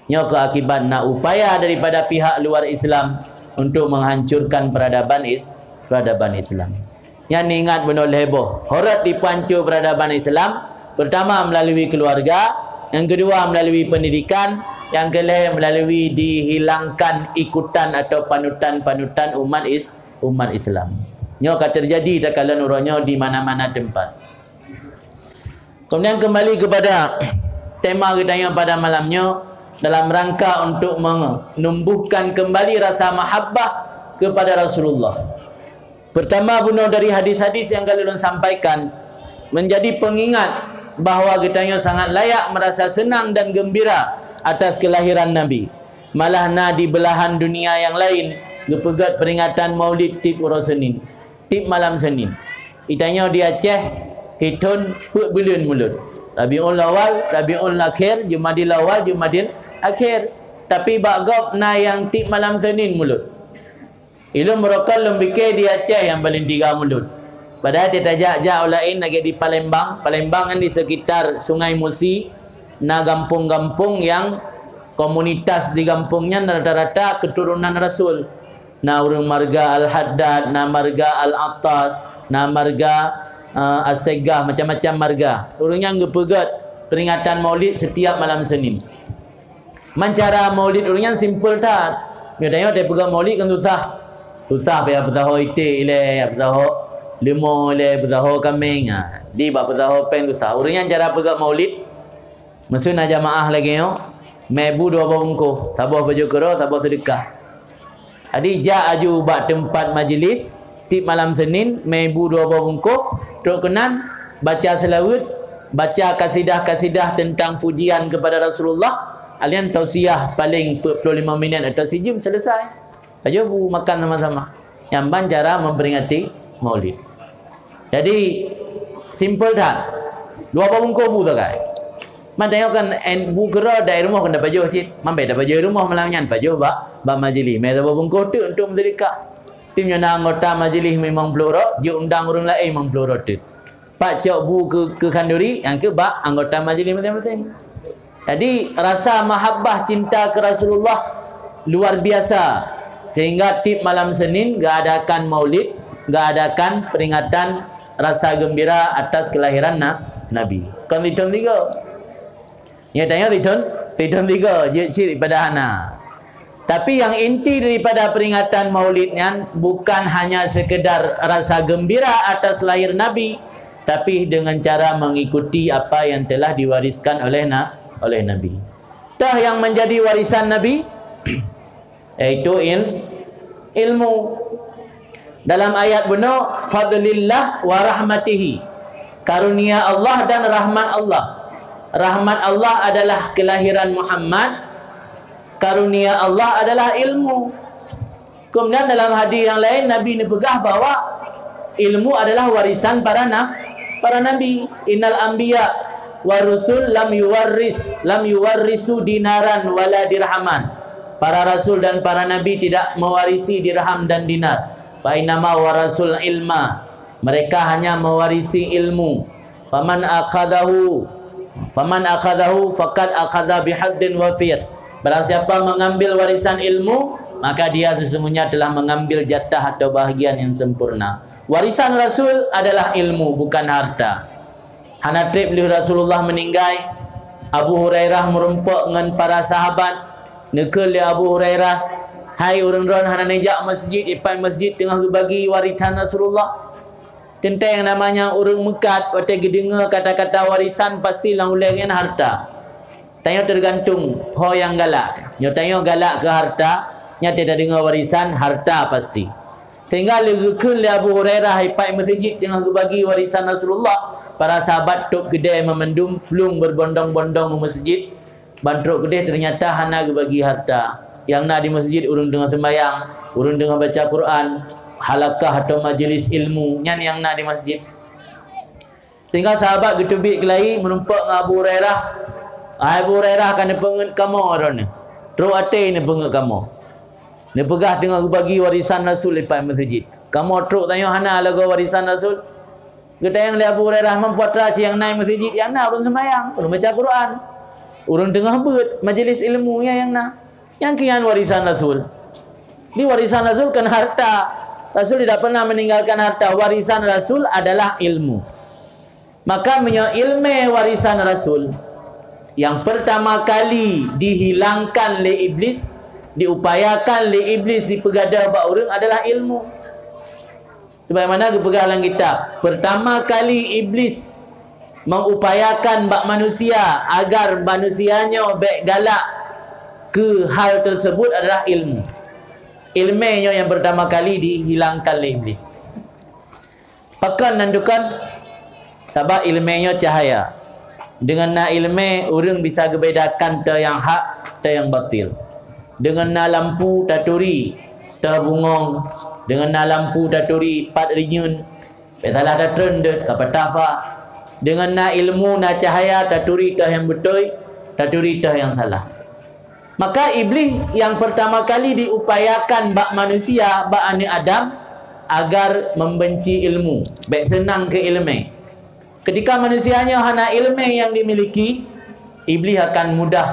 Nyoe keuh akibat na upaya daripada pihak luar Islam untuk menghancurkan peradaban is-, peradaban Islam. Nyan ingat bunoe lhée boh, horot dipeuhanco peradaban Islam, pertama melalui keluarga, yang kedua melalui pendidikan, Nyang keulhèe meulalu dihilangkan ikutan atau panutan-panutan umat is-, umat Islam. Nyoe ka teujadi takalon uroe nyoe di mana-mana teumpat. Kemudian kembali kepada tema geutanyoe pada malam nyoe dalam rangka untuk menumbuhkan kembali rasa mahabbah kepada Rasulullah. Pertama, bunoe dari hadis-hadis nyang ka lôn sampaikan menjadi pengingat bahwa geutanyoe sangat layak merasa senang dan gembira atas kelahiran Nabi. Malah na di belahan dunia nyang laén geupeugét peringatan Maulid tieb uroe Senin, tieb malam Senin. Geutanyoe di Aceh hithon peuet buleuen mulod. Rabiul Awal, Rabiul Akhir, Jumadil Awal, Jumadil Akhir. Tapi bak gob na nyang tieb malam Senin mulod. Ilôn meurokon lôn pike di Aceh nyang paleng tiga mulod. Padahai tajak-jak u laén lagèe di Palembang. Palembang kan di sekitar Sungai Musi, na gampông-gampông nyang komunitas di gampông nyan rata-rata keturunan Rasul. Na ureueng marga Al-Haddad, na marga Al-Attas, na marga, eh, Assegaf, macam-macam marga. Ureueng nyan geupeugét peringatan Maulid setiap malam Senin. Man cara Maulid ureueng nyan simpel that. Nyoe tanyoe tapeugah Maulid kan susah. Susah payah peusaho iték ilèe, peusaho leumo ilèe, peusaho kameng. Ha, di bak peusaho péng susah. Ureueng nyan cara peugah Maulid, meuseu na jamaah lagèe nyoe, mè bu dua boh bungkôh, saboh pajoh keudroe, saboh seudeukah. Jadi, jak aju bak teumpat majlis, tieb malam Senin, mè bu dua boh bungkôh, trok keunan, baca seulaweuet, baca kasidah-kasidah teuntang pujian keupada Rasulullah, alèh nyan tausiah paleng peuet ploh limong minèt atau sijeuem, seuleusai. Pajoh bu makan sama-sama. Nyan ban cara memperingati Maulid. Jadi, simpel that. Dua boh bungkôh bu sagai. Man tanyoe kan, en, bu keudroe dari rumoh kan tapajoh cit. Man bèk tapajoh di rumoh malam nyan, pajoh bak, bak majlis. Mè saboh bungkôh teuk untuk meuseudeukah. Tim nyoe na anggota majlis limong ploh droe, jiundang ureueng laén limong ploh droe teuk. Pat cok bu keu, keu khanduri, nyang keu bak anggota majlis maséng-maséng. Jadi, rasa mahabbah cinta keu Rasulullah luar biasa, sehingga tieb malam Senin geuadakan Maulid, geuadakan peringatan rasa gembira atas kelahiran Na-, Nabi. Kon sithon tiga. Nyoe tanyoe sithon, sithon tiga, jeuet cit daripada hana. Tapi nyang inti daripada peringatan Maulid nyan bukan hanya sekedar rasa gembira atas lahir Nabi, tapi dengan cara mengikuti apa yang telah diwariskan oleh na-, oleh Nabi. Tah nyang menjadi warisan Nabi, yaitu il-, ilmu. Dalam ayat bunoe, "Fadlillah wa rahmatihi." Karunia Allah dan rahmat Allah. Rahmat Allah adalah kelahiran Muhammad, karunia Allah adalah ilmu. Kemudian dalam hadis nyang laén, Nabi neupeugah bahwa ilmu adalah warisan para na-, para nabi. "Innal anbiya wa rusul lam yuwarris, lam yuwarrisu dinaran wala dirhaman." Para rasul dan para nabi tidak mewarisi dirham dan dinar. "Fa innama warasul ilma." Mereka hanya mewarisi ilmu. "Faman akhadahu, faman akhadahu faqad akhadha bihadzin wafir." Barang siapa mengambil warisan ilmu, maka dia sesungguhnya telah mengambil jatah atau bahagian yang sempurna. Warisan Rasul adalah ilmu, bukan harta. Hana treb lheueh Rasulullah meuninggai, Abu Hurairah meurumpok ngon para sahabat. Neukheun lé Abu Hurairah, "Hai ureueng droen, hana neujak masjid, dipat masjid teungoh geubagi warisan Rasulullah." Teuntèe nyang namanya ureueng meukat, watèe geudeungoe kata-kata warisan, pasti lam ulèe geuh nyan harta. Tanyoe teugantung ho nyang galak. Nyoe tanyoe galak keu harta, nyan watèe tadeungoe warisan, harta pasti. Sehingga lheueh geukheun lé Abu Hurairah, dipat masjid teungoh geubagi warisan Rasulullah, para sahabat tôb keudè meumandum plueng berbondong-bondong u masjid. Ban trok keudeh, ternyata hana geubagi harta. Nyang na di masjid ureueng teungoh seumayang, ureueng teungoh baca Quran, halakah atau majlis ilmu, nyan nyang na di masjid. Sehingga sahabat geuteubiet keulayi meurumpok ngon Abu Hurairah. "Hai Abu Hurairah, ka neupeungeut kamoe droeneuh. Trok até neupeungeut kamoe. Neupeugah teungoh geubagi warisan Rasul dipat masjid. Kamoe trok tanyoe hana lagoe warisan Rasul." Geutanyong lé Abu Hurairah, "Man peue atra cit nyang na i masjid?" "Nyang na ureueng seumayang, ureueng baca Quran, ureueng teungoh beuet majlis ilmu, nyan nyang na. Nyang keu nyan warisan Rasul." Di warisan Rasul kon harta. Rasul tidak pernah meninggalkan harta. Warisan Rasul adalah ilmu. Maka meunyoe ileumèe warisan Rasul, Nyang pertama kali dihilangkan lé Iblis, diupayakan lé Iblis dipeugadôh bak ureuëng adalah ilmu. Sebagaimana geupeugah lam kitab, pertama kali Iblis mengupayakan bak manusia agar manusia nyoe bék galak keu hal tersebut adalah ilmu. Ilmu nyoe nyang pertama kali dihilangkan lé Iblis. Pakon nan dukon? Sabab ilmu nyoe cahaya. Deungon na ilmu, ureuëng bisa geubedakan toh nyang hak, toh nyang batil. Deungon na lampu taturi toh bungong, deungon na lampu taturi pat rinyun, bék salah tatreun deuet ka patah fa. Deungon na ilmu, na cahaya, taturi toh nyang beutôi, taturi toh nyang salah. Maka Iblis nyang pertama kali diupayakan bak manusia, bak aneuëk Adam, agar membenci ilmu, bék seunang keu ilmu. Ketika manusia nyoe hana ilmu nyang dimiliki, Iblis akan mudah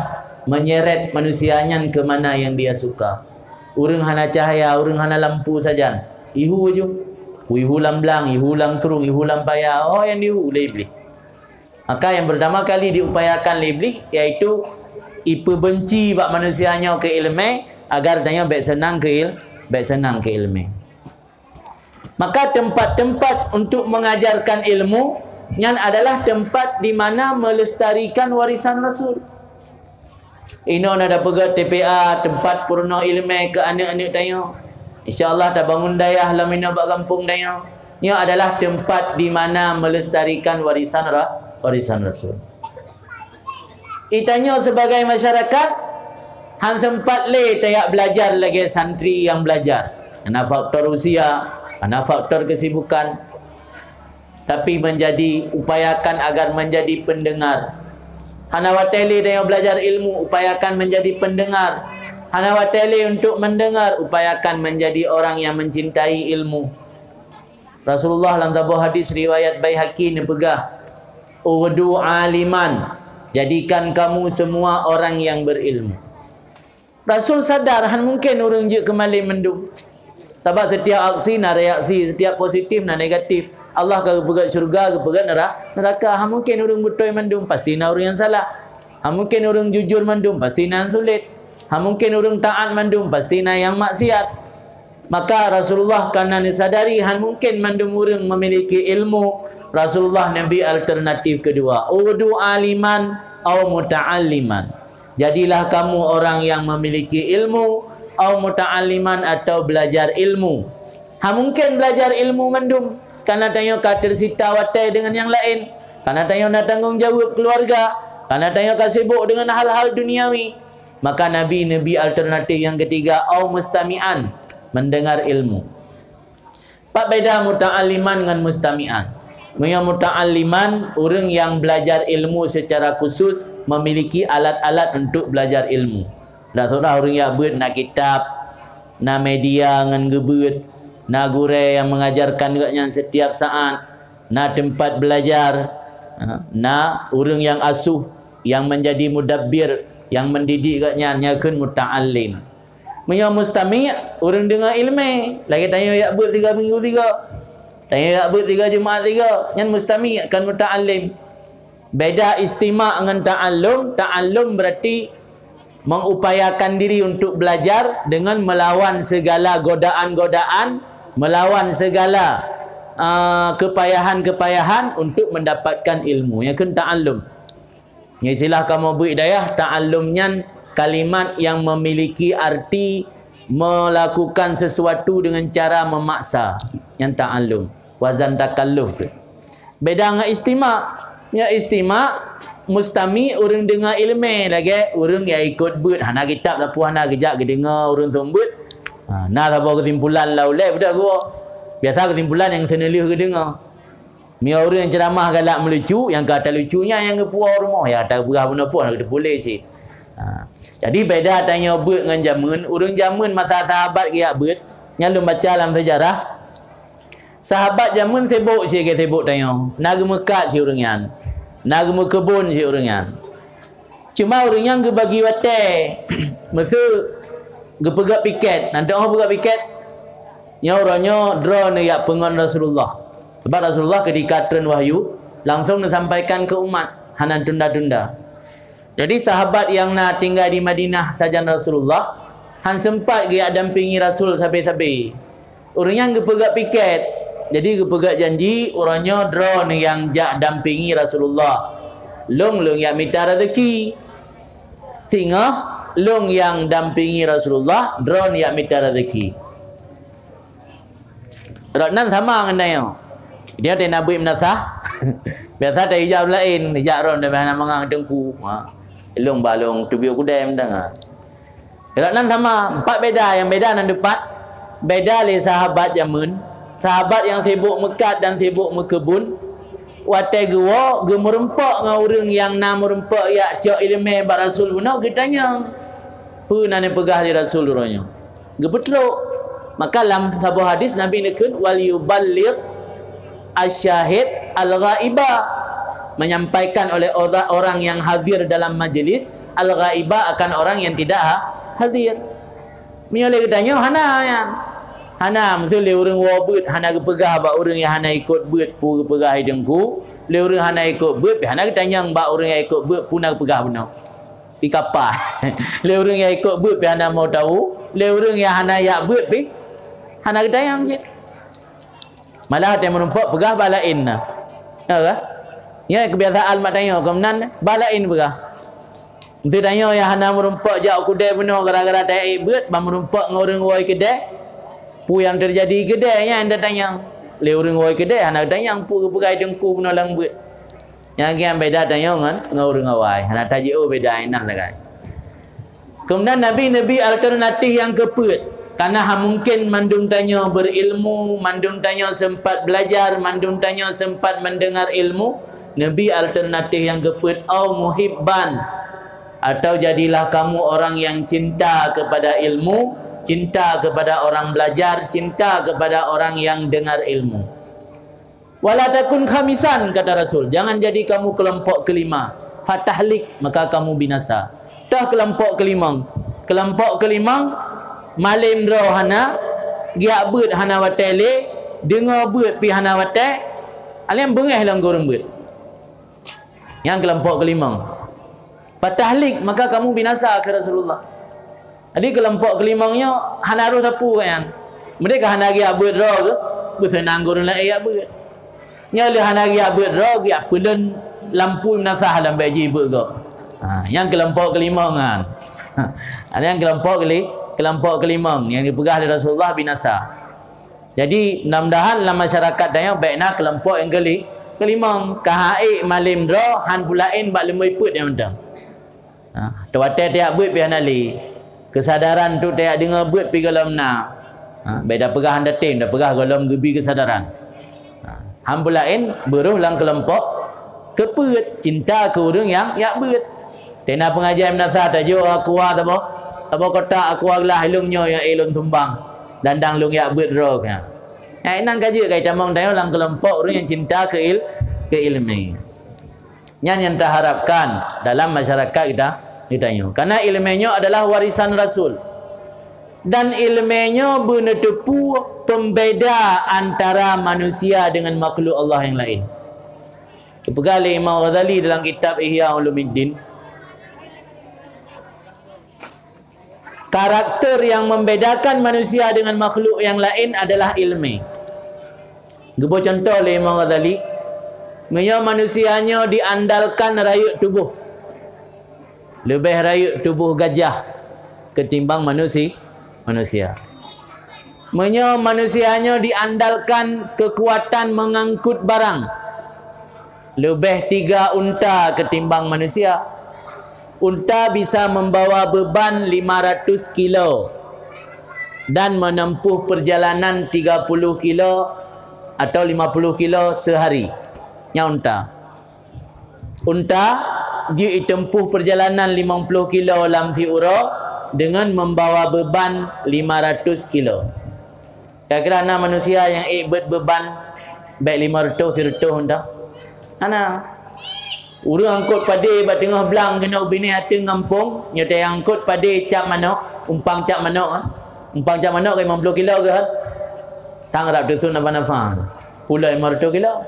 menyeret manusia nyan ke mana yang dia suka. Ureuëng hana cahaya, ureuëng hana lampu sajan, ihu ju. Ihu lam blang, ihu lam krueng, ihu lam paya, oh nyang dihu lé Iblis. Maka nyang pertama kali diupayakan lé Iblis, yaitu ipeubenci bak manusia nyoe keu ilmu, agar tanyoe bék seunang keu il-, bék seunang keu ilmu. Maka tempat-tempat untuk mengajarkan ilmu nyan adalah tempat di mana melestarikan warisan Rasul. Inoe na tapeugét T P A, tempat peurunoe ilmu keu aneuëk-aneuëk tanyoe. Insya Allah tabangun dayah lam inoe bak gampông tanyoe. Nyoe adalah tempat di mana melestarikan warisan ra-, warisan Rasul. Geutanyoe sebagai masyarakat, han sempat lé tajak belajar lagée santri nyang belajar. Karena faktor usia, karena faktor kesibukan. Tapi menjadi, upayakan agar menjadi pendengar. Hana watée lé tanyoe belajar ilmu, upayakan menjadi pendengar. Hana watée lé untuk mendengar, upayakan menjadi orang yang mencintai ilmu. Rasulullah lam saboh hadis riwayat Baihaqi neupeugah, "Ughdu aliman, jadikan kamu semua orang yang berilmu." Rasul sadar han mungken ureuëng jeuet keu malem mandum. Sabab setiap aksi na reaksi, setiap positif na negatif. Allah ka geupeugét syurga, geupeugét nera-, neraka. Han mungken ureuëng beutôi mandum, pasti na ureuëng nyang salah. Han mungken ureuëng jujur mandum, pasti na nyang sulet. Han mungken ureuëng taat mandum, pasti na nyang maksiat. Maka Rasulullah kana neusadari han mungken mandum ureuëng memiliki ilmu, Rasulullah neubi alternatif keudua, "Ughdu aliman au muta'alliman." Jadilah kamu orang yang memiliki ilmu, au muta'alliman, atau belajar ilmu. Han mungken belajar ilmu mandum, karena tanyoe ka tersita watée deungon nyang laén, karena tanyoe na tanggong jaweueb keuluwarga, karena tanyoe ka sibok deungon hal-hal duniawi. Maka Nabi neubi alternatif nyang ketiga, au mustami'an, mendengar ilmu. Pat beda muta'alliman ngon mustami'an? Meunyoe muta'alliman, ureuëng nyang belajar ilmu secara khusus memiliki alat-alat untuk belajar ilmu. Dak seurah ureuëng jak beuet na kitab, na media ngon geubeuet, na gurée nyang mengajarkan gobnyan setiap saat, na tempat belajar, ha, na ureuëng nyang asuh, nyang menjadi mudabbir, nyang mendidik gobnyan, nyan kheun muta'allim. Meunyoe mustami', ureuëng deungoe iéleumé, lagée tanyoe jak beuet tiga minggu tiga. Tanyoe jak beuet tiga Jumat tiga, nyan mustami' kon muta'allim. Beda istima' ngon ta'allum, ta'allum berarti mengupayakan diri untuk belajar dengan melawan segala godaan-godaan, melawan segala, ah, kepayahan-kepayahan untuk mendapatkan ilmu. Nyan kheun ta'allum. Nyoe istilah kamoe beuet dayah, ta'allum nyan kalimat nyang memiliki arti melakukan sesuatu dengan cara memaksa. Nyan ta'allum. Wazan takalluf tu. Beda ngon istima'. Nyoe istima', mustami' ureuëng deungoe iéleumé lagée ureuëng nyang ikot beuet, hana kitab sapeue hana, geujak geudeungoe ureuëng seumeubeuet. Ha, na saboh keusimpulan lam ulée beudôh geuwoe. Biasa keusimpulan nyang seuneulheueh geudeungoe. Meunyoe ureuëng nyang ceuramah galak meulucu, nyang ka talucu nyan nyang geupuwoe rumoh, ya, tapeugah bunoe poh na geuteupuléh cit. Ha. Jadi beda tanyoe beuet ngon jameun, ureuëng jameun masa sahabat geujak beuet, nyan lôn baca lam seujarah. Sahabat jameun sibok cit lagée sibok tanyoe, na geumeukat cit ureuëng nyan, na geumeukeubon cit ureuëng nyan. Cuma ureuëng nyan geubagi watée, meuseu geupeugét piket, nan teuoh peugét piket, nyoe uroe nyoe droeneuh jak peungon Rasulullah. Sabab Rasulullah ketika treun wahyu, langsong neusampaikan keu umat, hana tunda-tunda. Jadi sahabat nyang na tinggai di Madinah sajan Rasulullah, han sempat geujak dampingi Rasul sabe-sabe. Ureuëng nyan geupeugah piket. Jadi geupeugah janji, uroe nyoe droeneuh nyang jak dampingi Rasulullah. Lôn, lôn jak mita rezeki. Singoh lôn nyang dampingi Rasulullah, droeneuh jak mita rezeki. Rot nan sama ngon tanyoe. Dia teuh na buet meunasah. Biasa teuh ijak laén, ijak ron teuh hana mangang teungku. Ha. Lôn ba lôn teubiet kudai mantong, ha. Rot nan sama, empat beda, nyang beda nan dipat. Beda lé sahabat jameun. Sahabat nyang sibuk meukat dan sibuk meukeubun. Watée geuwoe, geumeurumpok ngon ureuëng nyang na meurumpok jak cok iéleumé bak Rasul bunoe geutanyong, "Peue na neupeugah lé Rasul uroe nyoe?" Geupeutrok. Maka lam saboh hadis Nabi neukheun, "Wal yuballigh asyahid al-ghaiba." Menyampaikan oleh ora-, orang yang hadir dalam majlis, al-ghaiba akan orang yang tidak ha-, hadir. Meunyoe lé geutanyoe hana nyan. Hana, miseu lé ureuëng woe beuet, hana geupeugah bak ureuëng nyang hana ikot beuet, peue geupeugah lé teungku. Lé ureuëng hana ikot beuet, hana geutanyong bak ureuëng nyang ikot beuet, peue na geupeugah bunoe. Di kapa. Lé ureuëng nyang ikot beuet pih hana mau tahu, lé ureuëng nyang hana jak beuet pih hana geutanyong cit. Malah watée meurumpok peugah bak laén na. Ya kah? Nyan keubiasaan mak tanyoe, keu meunan bak laén peugah. Miseu tanyoe nyang hana meurumpok jak u keudè bunoe gara-gara taék beuet, ban meurumpok ngon ureuëng woe keudè. Peue nyang teujadi keudè nyan tatanyong. Lé ureuëng woe keudè hana geutanyong peue geupeugah teungku bunoe lam beuet. Nyang kian beda tanyoe ngon, ngon ureuëng awai. Hana tajiôh beda inan sagai. Keumudian Nabi neubri alternatif nyang keupeuet. Karena han mungken mandum tanyoe beurilmu, mandum tanyoe sempat belajar, mandum tanyoe sempat mendengar ilmu. Neubri alternatif nyang keupeuet, au muhibban. Atau jadilah kamu orang yang cinta kepada ilmu, cinta kepada orang belajar, cinta kepada orang yang dengar ilmu. "Wala takun khamisan," kata Rasul, "jangan jadi kamu kelompok kelima. Fatahlik, maka kamu binasa." Toh kelompok kelimong. Kelompok kelimong, malem droe hana, geujak beuet hana watée lé, deungoe beuet pih hana watée, alem beungéh lom gureueng beuet. Nyang kelompok kelimong. "Fatahlik, maka kamu binasa," kata Rasulullah. Jadi kelompok kelimong nyoe hana roh sapeue nyan. Meunyoe ka hana geujak beuet droe geuh, beuseunang gureueng laén jak beuet. Nyoe lé hana geujak beuet droe, geujak peulon lampu meunasah lam bak jih beuet gob. Ha, nyang kelompok kelimong nyan. Ha, nyang kelompok keli-, kelompok kelimong nyang dipeugah lé Rasulullah binasa. Jadi, mudah-mudahan lam masyarakat tanyoe bék na kelompok nyang keli-, kelimong. Ka han ék malem droe, han peulaén bak leumoi peuet nyang mantong. Ha, teuwatée tajak beuet pih hana lé. Keusadaran untuk tajak deungoe beuet pih gohlom na. Ha, bék tapeugah han tatem, tapeugah gohlom geubri keusadaran. Ha, han peulaén beuroh lam kelompok keupeuet, cinta keu ureuëng nyang jak beuet. Tena peungajian meunasah tajok aqua saboh, saboh kotak aqua glah ilong nyoe nyang ék lôn sumbang. Dan dang lôn jak beuet droe nyan. Nyang inan ka jeuet ka itamong tanyoe lam kelompok ureuëng nyang cinta keu il-, keu iéleumé. Nyan nyang taharapkan dalam masyarakat kita, kita nyoe. Karena iéleumé nyoe adalah warisan Rasul. Dan iéleumé nyoe beuneuteupeue pembeda antara manusia dengan makhluk Allah yang lain. Geupeugah lé Imam Ghazali dalam kitab Ihya Ulumuddin, karakter yang membedakan manusia dengan makhluk yang lain adalah iéleumé. Geuboh cuntoh lé Imam Ghazali, meunyoe manusia nyoe diandalkan rayeuk tuboh, leubeh rayeuk tuboh gajah ketimbang manusi-, manusia. Meunyoe manusia nyoe diandalkan keukuatan meungangkut barang, leubeh tiga unta ketimbang manusia. Unta bisa membawa beban lima ratus kilo dan menempuh perjalanan tiga puluh kilo atau lima puluh kilo sehari. Nyan unta. Unta jeuet itempuh perjalanan limong ploh kilo lam siuroe deungon membawa beban lima ratus kilo. Kira-kira na manusia nyang ék beuet beban bèk lima reutôh sireutôh unta? Hana. Ureueng angkot padé bak teungoh blang keunoe u binéh ateueh ngampông, nyoe teuh angkot padé cap manok, umpang cap manok, ah. Umpang cap manok ka limong ploh kilo geuh, ah. Sang rab teusut nafa-nafa. Pulo limong reutôh kilo.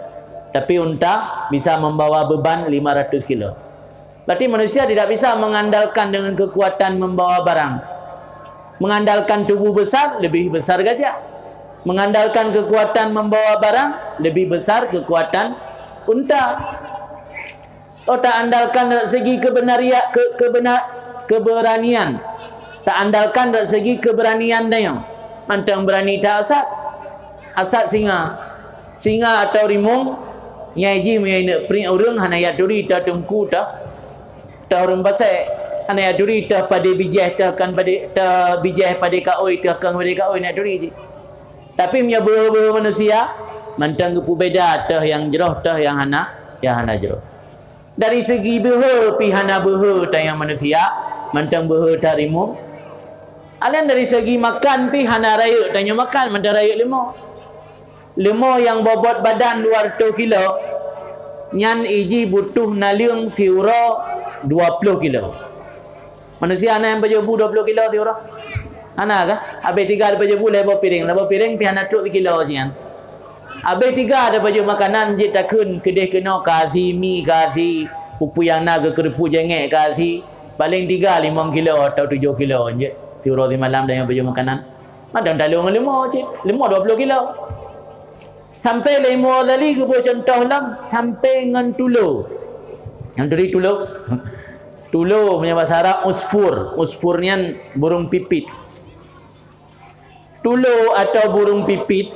Tapi unta bisa membawa beban lima ratus kilo. Berarti manusia tidak bisa mengandalkan dengan kekuatan membawa barang. Mengandalkan tubuh besar, lebih besar gajah. Mengandalkan kekuatan membawa barang, lebih besar kekuatan unta. Oh, taandalkan dari segi kebenaria-, ke-, kebena-, keberanian. Taandalkan dari segi keberanian tanyoe. Mantong berani ta asat. Asat singa. Singa atau rimong, nyai jih meunyoe ineuk priek ureuëng hana jak turi teuh teungku teuh, teuh ureuëng pasé. Hana jak turi teuh padé bijéh teuh kon padé, teuh bijéh padé kaôi teuh kon padé kaôi, hana jak turi jih. Tapi meunyoe beuhe-beuhe manusia, mantong geupeubeda teuh nyang jroh teuh nyang hana, nyang hana jroh. Dari segi beuhe pih hana beuhe tanyoe manusia, mantong beuhe that rimong. Alèh dari segi makan pih hana rayeuk tanyoe makan, mantong rayeuk leumo. Leumo nyang bobot badan dua reutôh kilo, nyan ijih butuh naleueng siuroe dua ploh kilo. Manusia na nyang pajoh bu dua ploh kilo siuroe? Hana kah? Habéh tiga dipajoh bu lhèe boh piréng, lhèe boh piréng pih hana trok sikilo sian. Habéh tiga dipajoh makanan jeuet takheun keudeh keunoe ka si mi, ka si peue-peue nyang na geukeureupu jengek ka si, paléng tiga limong kilo atau tujoh kilo jeuet siuroe simalam dan nyang pajoh makanan. Mantong talô ngon leumo cit, leumo dua ploh kilo. Sampai lé Imam Ghazali geubeuet cuntoh lom sampai ngon tulo. Ngon turi tulo. Tulo meunyoe basa Arab usfur. Usfur nyan burung pipit. Tulo atau burung pipit,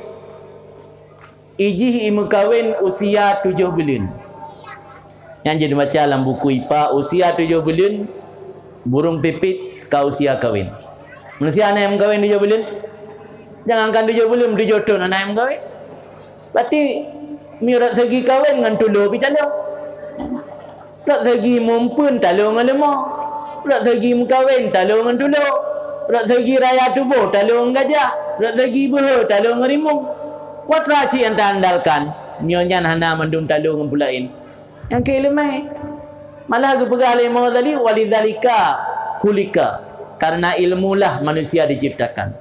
ijih imeukawen usia tujoh buleuen. Nyan jeuet baca lam buku ipa, usia tujoh buleuen, burung pipit ka usia kawen. Manusia hana nyang meukawen tujoh buleuen? Jangankan tujoh buleuen, tujoh thon hana nyang meukawen. Berarti, meunyoe rot segi kawen ngon tulo pih talô. Rot segi muphom talô ngon leumo. Rot segi meukawen talô ngon tulo. Rot segi raya tuboh talô ngon gajah. Rot segi beuhe talô ngon rimong. Wat ra cit nyang taandalkan, meunyoe nyan hana mandum talô ngon peue laén. Nyang keu iéleumé. Malah geupeugah lé Imam Ghazali, "Walidzalika khuliqa." Karena ilmulah manusia diciptakan.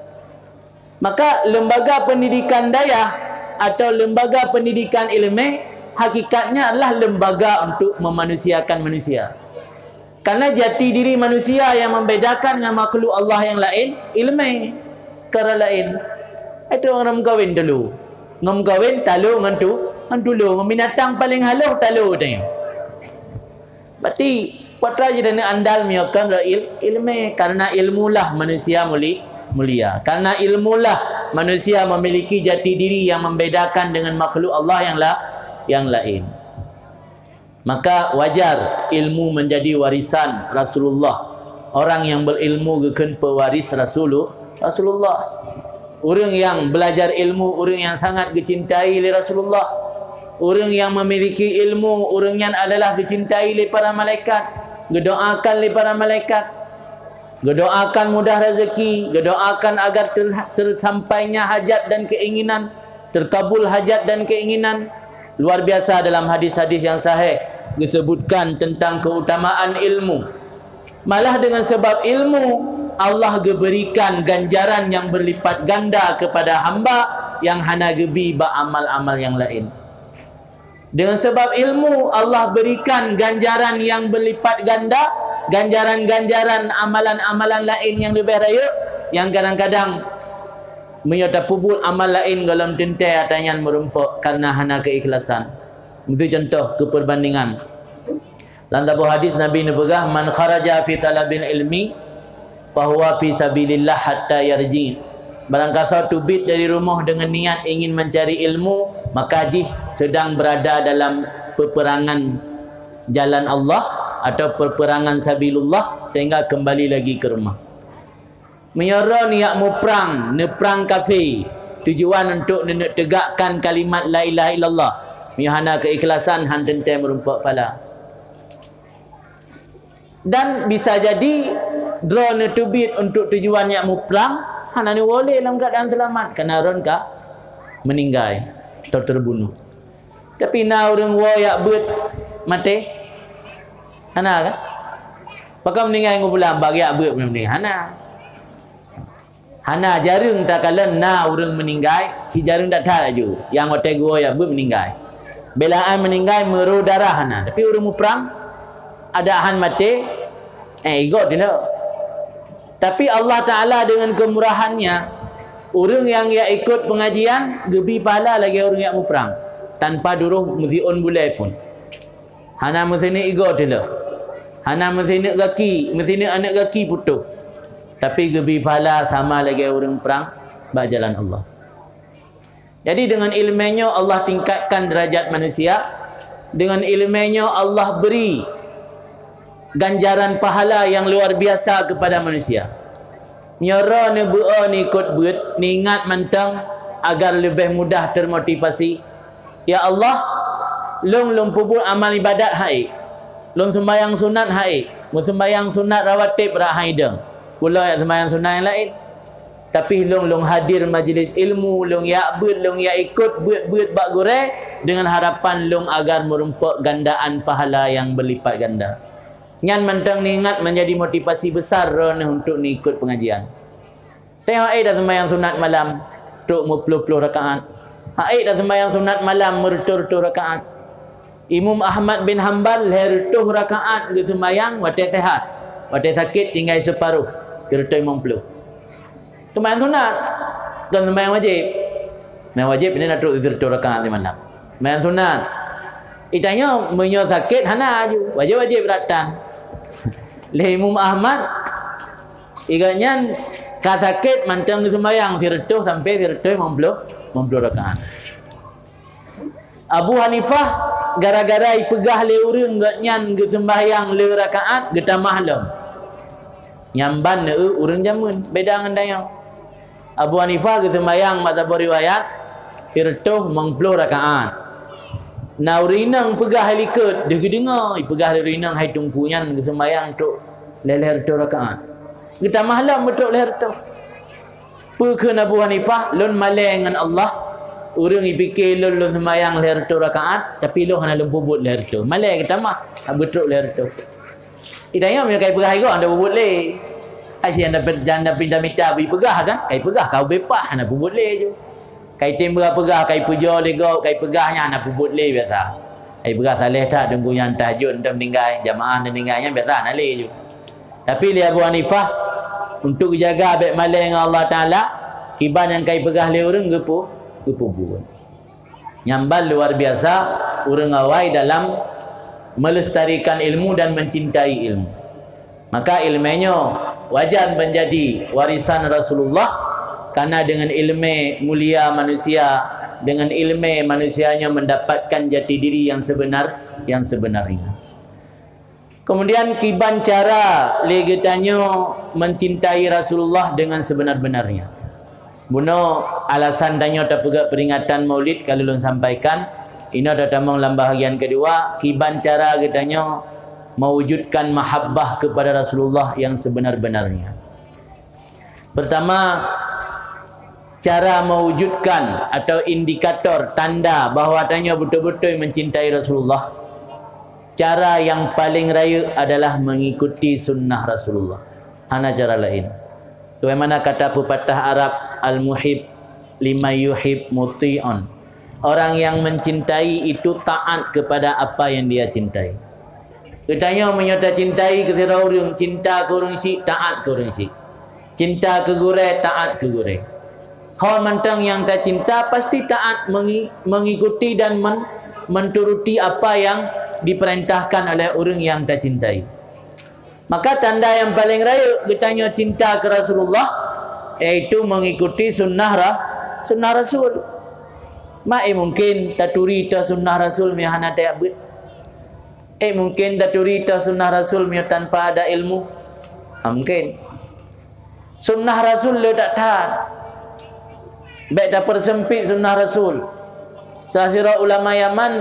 Maka, lembaga pendidikan dayah atau lembaga pendidikan iéleumé hakikatnya adalah lembaga untuk memanusiakan manusia. Karena jati diri manusia yang membedakan dengan makhluk Allah yang lain, iéleumé, perkara laén. Itu ureuëng meukawen tulo. Ngon meukawen talô ngon tu-, ngon tulo. Ngon binatang paléng halôh talô teuh. Berarti, peue teuma jih taneuk andal meunyoe kon rot il-, iéleumé, karena ilmulah manusia muli-, mulia. Karena ilmulah manusia memiliki jati diri yang membedakan dengan makhluk Allah yang la-, yang lain. Maka wajar ilmu menjadi warisan Rasulullah. Orang yang berilmu geukheun pewaris Rasulu-, Rasulullah. Ureuëng nyang belajar ilmu, ureuëng nyang sangat geucintai lé Rasulullah. Ureuëng nyang memiliki ilmu, ureuëng nyan adalah geucintai lé para malaikat, geudoakan lé para malaikat, geudoakan mudah rezeki, geudoakan agar ter-, tersampainya hajat dan keinginan, terkabul hajat dan keinginan. Luar biasa dalam hadis-hadis yang sahih disebutkan tentang keutamaan ilmu. Malah dengan sebab ilmu, Allah geuberikan ganjaran nyang berlipat ganda kepada hamba nyang hana geubi bak amal-amal nyang laén. Dengan sebab ilmu, Allah berikan ganjaran nyang berlipat ganda, ganjaran-ganjaran amalan-amalan laén nyang leubeh rayeuk, nyang kadang-kadang meunyoe tapeubuet amal laén gohlom teuntée atra nyan meurumpok karena hana keuikhlasan. Meusti contoh keu perbandingan. Lam saboh hadis Nabi neupeugah, "Man kharaja fi talabil ilmi, fahuwa fi sabilillah hatta yarji." Barangkasoe teubiet dari rumoh deungon niat ingin mencari ilmu, maka jih sedang berada dalam peperangan jalan Allah atau peperangan sabilillah sehingga kembali lagi ke rumah. Meunyoe droeneuh jak muprang, neuprang kafé, tujuan untuk neuneuk tegakkan kalimat la ilaha illallah, meunyoe hana keuikhlasan, han teuntée meurumpok phala. Dan bisa jadi, droeneuh teubiet untuk tujuan jak muprang, hana neuwoe lé lam keuadaan seulamat, karena droeneuh ka meuninggai atau terbunuh. Tapi na ureuëng woe jak beuet maté? Hana kan? Pakon meuninggai ngon pulang bak jak beuet meuninggai? Hana. Hana, jareueng takalon na ureuëng meuninggai, si jareueng that-that laju. Nyang watée geuwoe jak beuet meuninggai. Beulaan meuninggai meuro darah hana, tapi ureuëng muprang, Adak han maté, eh, igoe dulu. Tapi Allah Taala dengan kemurahan-Nya, ureuëng nyang jak ikot pengajian geubi pahala lagée ureuëng jak muprang, tanpa durôh meusiôn bulée pun. Hana meusineuk igoe dulu. Hana meusineuk gaki, meusineuk aneuk gaki putôh. Tapi geubi pahala sama lagée ureuëng prang bak jalan Allah. Jadi, dengan ileumé nyoe Allah tingkatkan derajat manusia, dengan ileumé nyoe Allah beri ganjaran pahala yang luar biasa kepada manusia. Nyoe droe neubeuo neuikot beuet, neuingat mantong agar leubeh mudah termotivasi. Ya Allah, lôn, lôn peubuet amal ibadat han ék. Lôn seumayang sunat han ék. Meuseumayang sunat rawatib rhak han idong. Pulo jak seumayang sunat nyang laén. Tapi lôn, lôn hadir majlis ilmu, lôn jak beuet, lôn jak ikot beuet-beuet bak gurée dengan harapan lôn agar meurumpok gandaan pahala nyang berlipat ganda. Nyan mantong neuingat menjadi motivasi besar droeneuh untuk neuikot pengajian. Seuhai dah seumayang sunat malam, trok meuploh-ploh rakaat. Hai dah seumayang sunat malam meureutoh-reutoh rakaat. Imam Ahmad bin Hambal lhée reutôh rakaat geuseumayang watée seuhat, watée sakét tinggai seuparoh, sireutôh limong ploh. Seumayang sunat, kon seumayang wajéb. Seumayang wajéb ini na trok sireutôh rakaat simalam. Seumayang sunat. Itanyoe meunyoe sakét hana aju, wajéb-wajéb ratan. Lé Imam Ahmad, igat nyan ka sakét mantong geuseumayang sireutôh sampai sireutôh limong ploh, limong ploh rakaat. Abu Hanifah gara-gara ipeugah lé ureuëng gobnyan geuseumbahyang le rakaat geutamah lom. Nyan ban neu ureuëng jameun, beda ngon tanyoe. Abu Hanifah geuseumbahyang bak saboh riwayat sireutôh limong ploh rakaat. Na ureuëng inong peugah hai likot, deuh geudeungoe, ipeugah lé ureuëng inong hai teungku nyan geuseumbahyang trok lhée-lhée reutôh rakaat. Geutamah lom beutrok lhée reutôh. Peue kheun Abu Hanifah, lôn malée ngon Allah, ureuëng ipike lôn, lôn seumayang lhée reutôh rakaat, tapi lôn hana lôn peubuet lhée reutôh. Malée geutamah, hana beutrok lhée reutôh. Itanyoe meunyoe kai peugah igoe hana peubuet lé. Hai si janda, janda pinta-mita bri peugah kan? Kai peugah ka ubé paih hana peubuet lé ju. Kai tem peugah-peugah, kai pujoe lé gob, kai peugah nyan hana peubuet lé biasa. Kai peugah saleh that teungku nyan tahajud enteuk meuninggai, jamaah enteuk meuninggai nyan biasa hana lé ju. Tapi lé Abu Hanifah, untuk jaga bék malée ngon Allah Taala, kiban nyang kai peugah lé ureuëng geupeu-, geupeubuet. Nyan ban luar biasa ureuëng awai dalam melestarikan ilmu dan mencintai ilmu. Maka ileumé nyoe wajar menjadi warisan Rasulullah, karena dengan ileumé mulia manusia, dengan ileumé manusia nyoe mendapatkan jati diri yang sebenar, yang sebenarnya. Kemudian kiban cara lé geutanyoe mencintai Rasulullah dengan sebenar-benarnya. Bunoe alasan tanyoe tapeugét peringatan Maulid ka lôn sampaikan, inoe tatamong lam bahagian kedua, kiban cara geutanyoe mewujudkan mahabbah kepada Rasulullah yang sebenar-benarnya. Pertama, cara mewujudkan atau indikator tanda bahwa tanyoe beutôi-beutôi mencintai Rasulullah, cara yang paling rayeuk adalah mengikuti sunnah Rasulullah. Hana cara lain. Sebagaimana kata pepatah Arab, "Al-muhib lima yuhib muti'un." Orang yang mencintai itu taat kepada apa yang dia cintai. Geutanyoe meunyoe tacintai keu sidroe ureuëng, cinta keu ureuëng syiek, taat keu ureuëng syiek. Cinta keu gurée, taat keu gurée. Ho mantong nyang tacinta pasti taat mengi-, mengikuti dan men-, menturuti apa yang diperintahkan oleh ureuëng nyang tacintai. Maka tanda nyang paleng rayeuk geutanyoe cinta keu Rasulullah, yaitu mengikuti sunnah ra-, sunnah Rasul. Mak, eh, mungkin taturi toh sunnah Rasul meunyoe hana tajak beuet? Eh, mungkin taturi toh sunnah Rasul meunyoe tanpa ada ilmu? Ah, mungkin. Sunnah Rasul le that-that. Bék tapeuseumpit sunnah Rasul. Salah sidroe ulama Yaman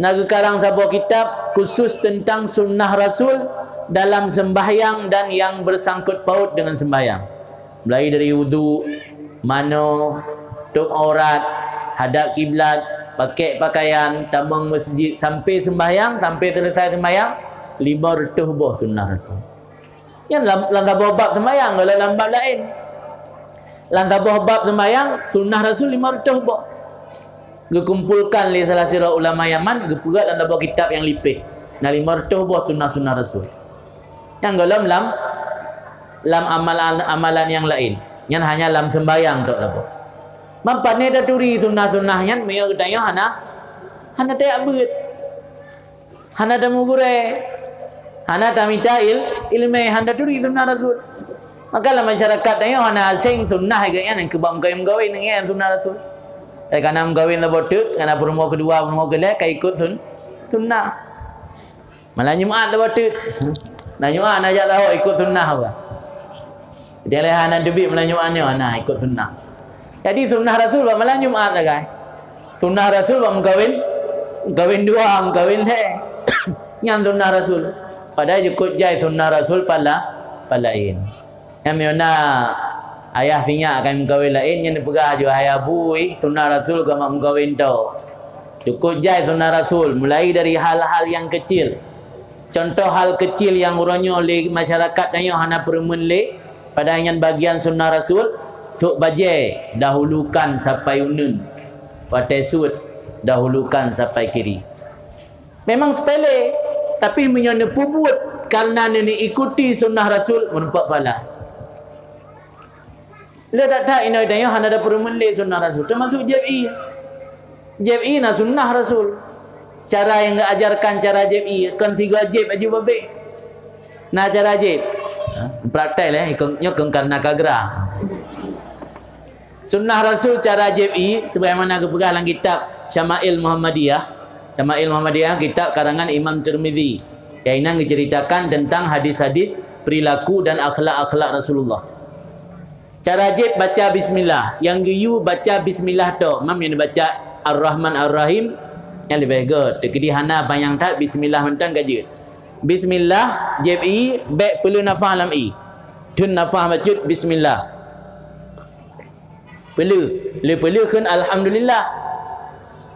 na geukarang saboh kitab khusus teuntang sunnah Rasul dalam sembahyang dan yang bersangkut paut dengan sembahyang. Mulai dari wudu, manoe, tôp aurat, hadap kiblat, pakèk pakaian, tamong meuseujid, sampai sembahyang, sampai selesai sembahyang, lima reutôh boh sunnah Rasul. Nyan lam, lam saboh bab seumayang, kalau lam bab laén. Lam saboh bab seumayang, sunnah Rasul lima reutôh boh. Geukumpolkan lé salah sidroe ulama Yaman, geupeugah lam saboh kitab nyang lipéh. Na limong reutôh boh sunnah-sunnah Rasul. Nyang gohlom lam, lam amalan-amalan nyang laén. Nyan hanya lam seumbahyang tok saboh. Ban pane taturi sunnah-sunnah nyan meunyoe geutanyoe hana, hana tajak beuet. Hana tamugurée. Hana tamita il-, ileumé, hana taturi sunnah Rasul. Maka lam masyarakat tanyoe hana asing sunnah geuh nyan keu bak meukawen-meukawen nyan sunnah Rasul. Tapi kana meukawen saboh teuk, kana peurumoh keudua, peurumoh keulhée ka ikot sun-, sunnah. Malam Jumat saboh teuk. Malam Jumat na jak saho ikot sunnah apa? Jadi lé hana teubiet malam Jumat nyoe, na ikot sunnah. Jadi sunnah Rasul bak malam Jumat sagai. Sunnah Rasul bak meukawen, meukawen dua, meukawen lhée. Nyan sunnah Rasul. Padahai jikot jai sunnah Rasul pala, palaén. Nyan meunyoe na ayah sinyak akan meukawen laén, nyan dipeugah ju, "Hai Abu, ih, sunnah Rasul ka mak meukawen tok." Jikot jai sunnah Rasul, mulai dari hal-hal nyang kecil. Contoh hal kecil nyang uroe nyoe lé masyarakat tanyoe hana peureumeun lé, padahai nyan bagian sunnah Rasul, sôk bajée dahulukan sampai uneun, watée suet dahulukan sampai kiri. Memang sepele, tapi meunyoe neupeubuet kareuna neuikuti sunnah Rasul, meureumpok pahala. Le that-that inoe tanyoe hana tapeureumeun lé sunnah Rasul, teumasuk jieb ié. Jieb ié na sunnah Rasul. Cara nyang geuajarkan cara jieb ié, kon sigoe jieb aju babeh. Na cara jieb. Ha, praktek lé, ikon, nyoe kon karena kagra. Sunnah Rasul cara jieb ié, sebagaimana geupeugah lam kitab Syama'il Muhammadiyah. Syama'il Muhammadiyah, kitab karangan Imam Tirmizi. Yang inan geuceritakan tentang hadis-hadis perilaku dan akhlak-akhlak Rasulullah. Cara jieb baca bismillah. Nyang geuyue baca bismillah tok. Mam nyang baca Ar-Rahman Ar-Rahim, nyang leubeh göt. Teukeudi hana panyang that bismillah mantong ka jeuet. Bismillah, jieb ié, bék peuleueh nafah lam ié. Theun nafah bacut bismillah. Peuleueh, le peuleueh kheun alhamdulillah.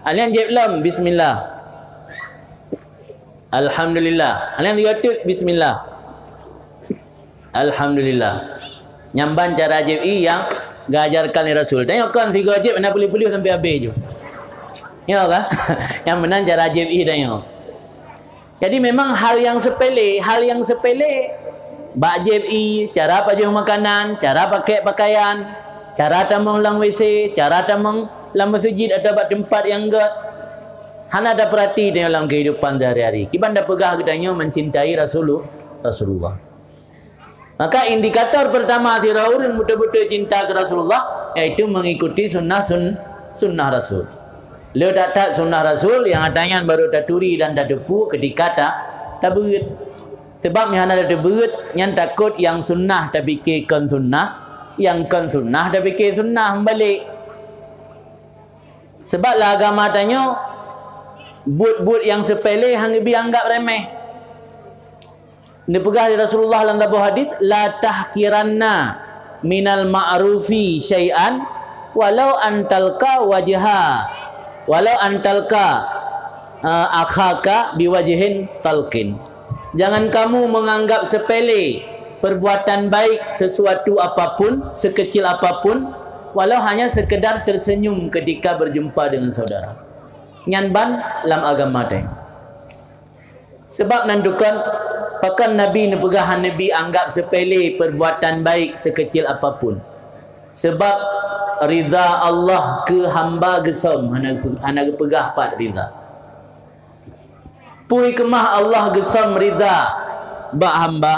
Alheuh jieb lom bismillah. Alhamdulillah. Alheuh sigoe teuk bismillah. Alhamdulillah. Nyan ban cara jieb ié nyang geuajarkan lé Rasul. Tanyoe kon sigoe jieb na peuleueh-peuleueh sampai habéh ju. Nyoe ka? Nyan meunan cara jieb ié tanyoe. Jadi memang hal nyang sepele, hal nyang sepele, bak jieb ié, cara pajoh makanan, cara pakai pakaian, cara tamong lam W C, cara tamong lam meuseujid atau bak teumpat nyang göt. Hana tapeurati tanyoe lam keuhidupan sehari-hari. Kiban tapeugah geutanyoe mencintai Rasulul-, Rasulullah. Maka indikator pertama sidroe ureuëng beutôi-beutôi cinta keu Rasulullah, yaitu mengikuti sunnah sun-, sunnah Rasul. Le that-that sunnah Rasul nyang ata nyan baru taturi dan tateupeue ketika ta-, tabeuet. Sebab meunyo hana tateupeue, nyan takot nyang sunnah tapike kon sunnah, nyang kon sunnah tapike sunnah meubalek. Sebab lam agama tanyoe, buet-buet nyang sepele hana geubri anggap remeh. Neupeugah lé Rasulullah lam saboh hadis, "La tahqiranna minal ma'rufi syai'an walau an talqa wajha, walau an talqa, eh, akhaka biwajhin talqin." Jangan kamu menganggap sepele perbuatan baik sesuatu apapun, sekecil apapun, walau hanya sekedar tersenyum ketika berjumpa dengan saudara. Nyan ban lam agama teuh. Sebab nan dukon, pakon Nabi neupeugah hana neubi anggap sepele perbuatan baik sekecil apapun. Sebab ridha Allah keu hamba geusöm, hana, hana geupeugah pat ridha. Peue hikmah Allah geusöm ridha bak hamba,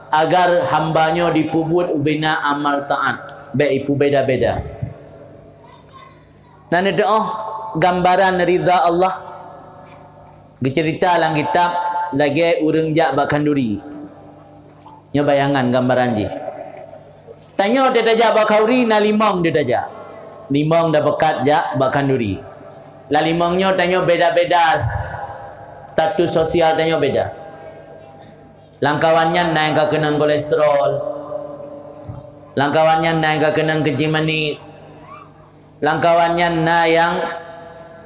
agar hamba nyoe jipeubuet ubena amal taát, bék jipeubeda-beda. Na neuteuoh gambaran ridha Allah geuceurita lam kitab lagée ureuëng jak bak khanduri. Nyoe bayangan gambaran jih. Tanyoe teuh tajak bak khanduri na limong teuh tajak. Limong tapeugah jak bak khanduri. Lam limong nyoe tanyoe beda-beda status sosial tanyoe beda. Lam kawan nyan na nyang ka keunong kolesterol. Lam kawan nyan na nyang ka keunong keuncing manis. Lam kawan nyan na nyang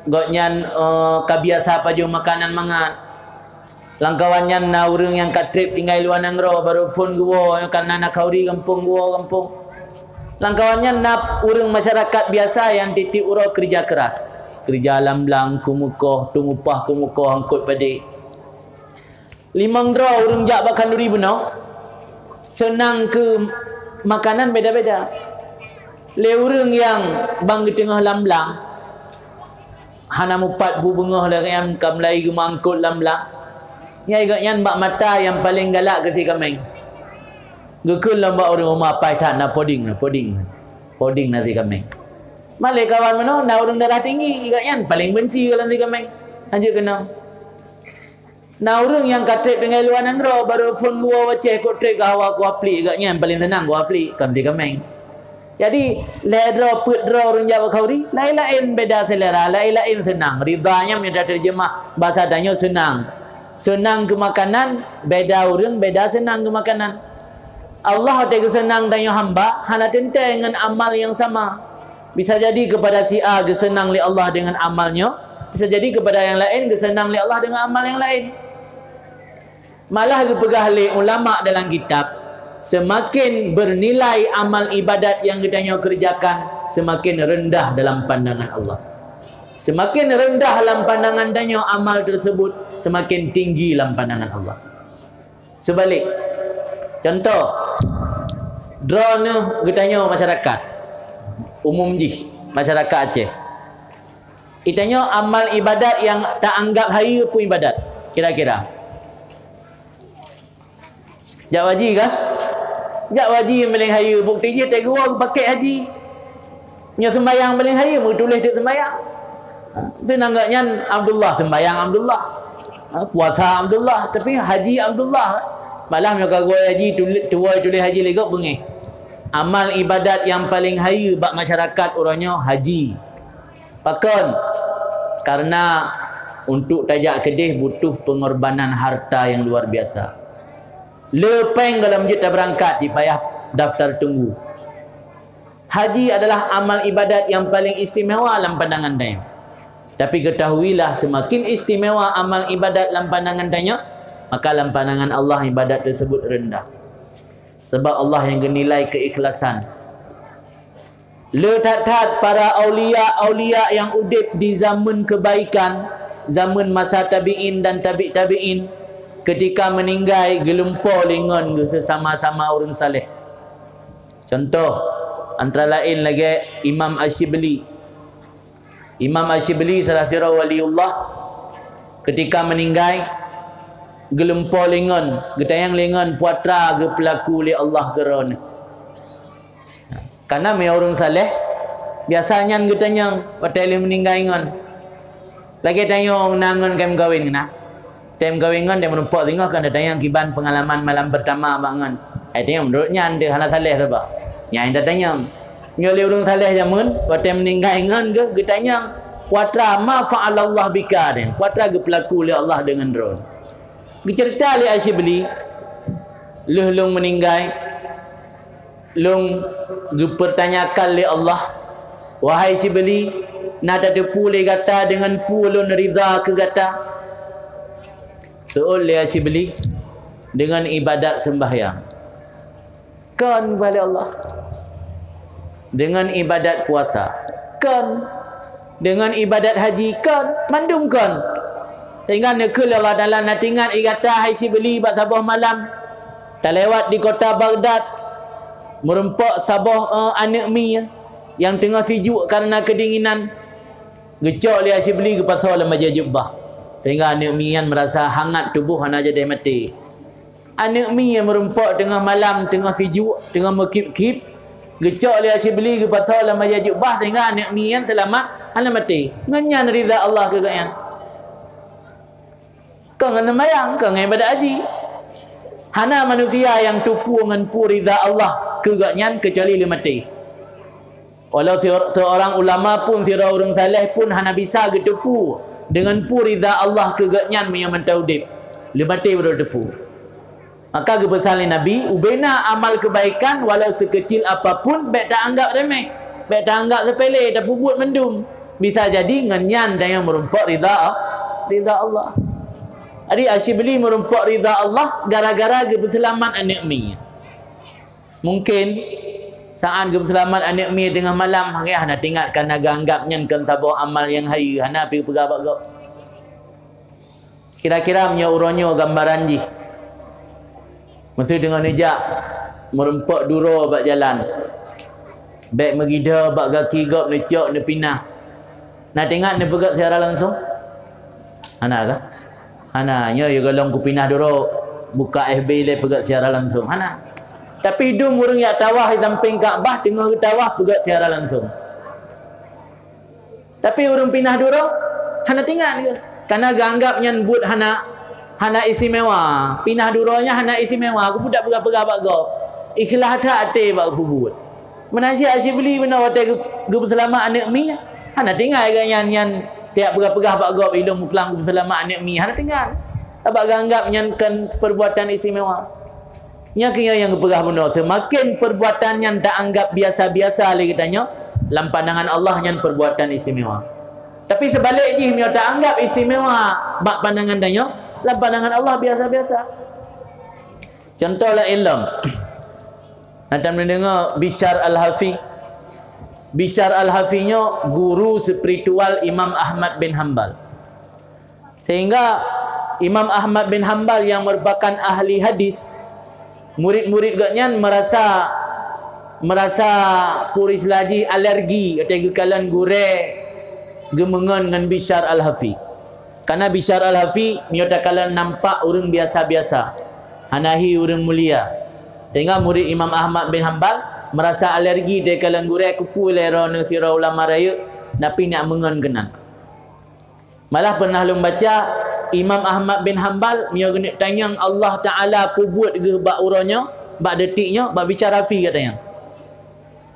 gobnyan, eh, ka biasa pajoh makanan mangat. Lam kawan nyan na ureuëng nyang ka treb tinggai luwa nanggroe, barô phon geuwoe, karena na khanduri gampông, geuwoe gampông. Lam kawan nyan na ureuëng masyarakat biasa nyang tieb-tieb uroe keureuja keuras. Keureuja lam blang, keu mukoh, tueng upah keu mukoh, angkot padé. Limong droe ureuëng jak bak khanduri bunoe, seunang keu makanan beda-beda. Lé ureuëng nyang ban geuteungoh lam blang, hana mupat bu beungoh lagée nyan ka mulai geumangkot lam blang. Nyan gobnyan bak mata nyang paleng galak keu si kaméng. Geukheun lom bak ureuëng, "Uma paih that na poding, na poding. Poding na si kaméng." Malée kawan meunoe na ureuëng darah tinggi, gobnyan paleng beunci lom si kaméng. Hanjeuet keunong. Na ureuëng nyang ka treb tinggai luwa nanggroe, barô phon geuwoe u Aceh, kok treb keu hawa kuah pliek, gobnyan paleng seunang kuah pliek, kon si kaméng. Jadi, lhée droe peuet droe ureuëng jak bak khanduri, laén-laén beda selera, laén-laén seunang. Ridha nyan meunyoe tateurjeumah basa tanyoe seunang. Seunang keu makanan, beda ureuëng, beda seunang keu makanan. Allah watée geuseunang tanyoe hamba, hana teuntée ngon amal nyang sama. Bisa jadi keupada si A geuseunang lé Allah deungon amal nyoe, bisa jadi keupada nyang laén geuseunang lé Allah deungon amal nyang laén. Malah geupeugah lé ulama dalam kitab, seumaken beunilai amal ibadat nyang geutanyoe keureujakan, seumaken reundah dalam pandangan Allah. Seumaken reundah lam pandangan tanyoe amal teuseubut, seumaken tinggi lam pandangan Allah. Seubalek, cuntoh, droeneuh geutanyoe masyarakat umum jih, masyarakat Aceh. Geutanyoe amal ibadat nyang taanggab hayeue peue ibadat, kira-kira? Jak haji kah? Jak haji nyang paleng hayeue, bukti jih teuh geuwoe geupakek haji. Nyoe seumbahyang paleng hayeue, meutuléh teuk seumbahyang. Seunang gobnyan Abdullah, seumbahyang Abdullah. Ha, puasa Abdullah, tapi haji Abdullah. Malah meunyoe ka geuwoe haji, tuwoe tuléh haji lé gob beungéh. Amal ibadat nyang paleng hayeue bak masyarakat uroe nyoe haji. Pakon? Karena untuk tajak keudeh butuh pengorbanan harta yang luar biasa. Le péng gohlom jeuet tabeurangkat, cit payah daftar tunggu. Haji adalah amal ibadat nyang paleng istimewa lam pandangan tanyoe. Tapi ketahuilah, seumaken istimewa amal ibadat lam pandangan tanyoe, maka lam pandangan Allah ibadat teuseubut reundah. Sabab Allah nyang geunilai keuikhlasan. Le that-that para aulia-aulia nyang udeb di zaman keubaikan, zaman masa tabi'in dan tabi' tabi'in, keutika meuninggai geulumpo lé ngon geuh seusama-sama ureuëng saleh. Cuntoh, antara laén lagée Imam Asyibli. Imam Asyibli salah sidroe waliullah, keutika meuninggai geulumpo lé ngon, geutanyong lé ngon peue atra geupeulaku lé Allah keu droeneuh. Karena meunyoe ureuëng saleh, biasa nyan geutanyong watée lheueh meuninggai ngon. Lagée tanyong na ngon kém kawén na. Tem kawén ngon, tem meurumpok singoh kan tatanyong kiban peungalaman malam pertama bak ngon. Ai tanyong meunurot nyan deuh hana saleh saba. Nyan tatanyong. Nyoe lé ureuëng saleh jameun, watée meuninggai ngon geuh geutanyong, "Peue atra ma fa'alallahu bika?" Deh, "Peue atra geupeulaku lé Allah deungon droe?" Geuceurita lé Asyibli, "Lheueh lôn meuninggai, lôn geupeurtanyakan lé Allah, 'Wahai Syibli, na tateupeue lé gata deungon peue lôn ridha keu gata?'" Seuôt lé Syibli, "Deungon ibadat seumbahyang." Kon, geuba lé Allah. Deungon ibadat puasa. Kon. Deungon ibadat haji. Kon. Mandum kon. Sehingga neukheun lé Allah Taala, na teuingat i gata hai Syibli bak saboh malam, talewat di kota Baghdad, meurumpok saboh, eh, aneuëk mi nyang teungoh sijuek kareuna keudinginan. Geucok lé Syibli geupasoe lam bajée jeubah, sehingga aneuëk mi nyan meurasa hangat tuboh hana jadeh maté. Aneuëk mi nyang meurumpok teungoh malam, teungoh sijuek, teungoh meukip-kip, geucok lé Syibli geupasoe lam bajée jeubah sehingga aneuëk mi nyan seulamat hana maté. Ngon nyan ridha Allah keu gobnyan. Kon ngon seumayang, kon ngon ibadat haji. Hana manusia nyang teupeue ngon peue ridha Allah keu gobnyan keucuali lheueh maté. Walau se-, seurang ulama pun, sidroe ureuëng saleh pun hana bisa geuteupeue deungon peue ridha Allah keu gobnyan meunyoe mantong udeb. Lheueh maté baru teupeu. Maka geupeusan lé Nabi, ubena amal keubaikan walau seukeucil apapun bék taanggab remeh, bék taanggab seupele, tapeubuet mandum. Bisa jadi ngon nyan tanyoe meurumpok ridha, ridha Allah. Jadi Asyibli meurumpok ridha Allah gara-gara geupeuseulamat aneuëk mi. Mungken saát geupeuseulamat aneuëk mi teungoh malam, hana teuingat kareuna geuanggab nyan kon saboh amal nyang hayeue, hana pi peugah bak gob. Kira-kira meunyoe uroe nyoe gambaran jih, meuseu teungoh neujak meurumpok duroe bak jalan, bèk meugidha bak gaki gob neucok neupinah. Na teuingat neupeugèt siara langsung? Hana kah? Hana, nyoe yue gohlom kupinah duroe, buka F B lé peugèt siara langsung. Hana. Tapi dum ureueng jak tawaf di sampéng Ka'bah teungoh geutawaf peugèt siara langsung. Tapi ureueng pinah duroe hana teuingat geuh. Karena geuanggap nyan buet hana, hana istimewa. Pinah duroe nyan hana istimewa. Keupeue tapeugah-peugah bak gob? Ikhlas that até bak peubuet. Meunan cit Asyibli bunoe watèe geu-, geupeuseulamat aneuk mi, hana teuingat geuh nyan, nyan tajak peugah-peugah bak gob, "Ilôn muklang geupeuseulamat aneuk mi." Hana teuingat. Sabab geuanggap nyan kon perbuatan istimewa. Nyan keuh nyang geupeugah bunoe, seumaken perbuatan nyan taanggap biasa-biasa lé geutanyoe, lam pandangan Allah nyan perbuatan istimewa. Tapi seubalek jih, meunyoe taanggap istimewa bak pandangan tanyoe, lam pandangan Allah biasa-biasa. Contoh laén lom, na tameudeungoe Bishar Al-Hafi. Bishar Al-Hafi nyoe guru spiritual Imam Ahmad bin Hambal. Sehingga Imam Ahmad bin Hambal yang merupakan ahli hadis, murid-murid gobnyan merasa, merasa puri seulajih alergi watèe geukalon gurèe geumeungon ngon Bishar Al-Hafi. Karena Bishar Al-Hafi meunyoe takalon nampak ureueng biasa-biasa, hana hi ureueng mulia. Sehingga murid Imam Ahmad bin Hambal merasa alergi watèe kalon gurèe, keupeue lé droeneuh sidroe ulama rayeuk, tapi neujak meungon keunan. Malah pernah lôn baca, Imam Ahmad bin Hambal, meunyoe geuneuk tanyong Allah Taala peubuet geuh bak uroe nyoe, bak detik nyoe, bak Bishar Hafi geutanyong.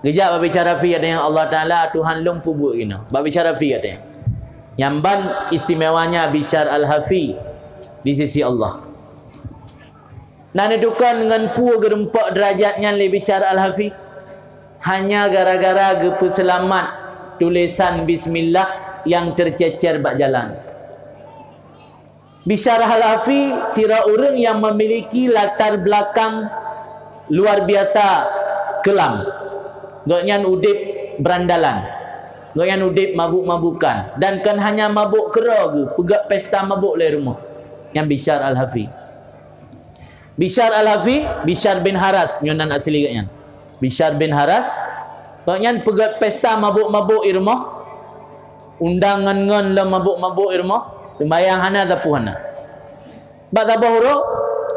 Geujak bak Bishar Hafi geutanyong, "Allah Taala, Tuhan lôn peubuet geunoe." Bak Bishar Hafi geutanyong. Nyan ban istimewanya Bishar Al-Hafi di sisi Allah. Na neudukon ngon peue geurumpok deurajat nyan lé Bishar Al-Hafi? Hanya gara-gara geupeuseulamat tulésan bismillah nyang teucécér bak jalan. Bishar Al-Hafi sidroe ureueng nyang memiliki latar belakang luar biasa keulam. Gobnyan udép berandalan. Gobnyan udép mabök-mabökan. Dan kon hanya mabök keudroe geuh, peugöt pesta mabök lé rumoh. Nyan Bishar Al-Hafi. Bishar Al-Hafi, Bishar bin Haras, nyoe nan asli gobnyan. Bishar bin Haras, gobnyan peugöt pesta mabök-mabök i rumoh, undang ngon-ngon lom mabök-mabök i rumoh, seumayang hana, sapeue hana. Bak saboh uroe,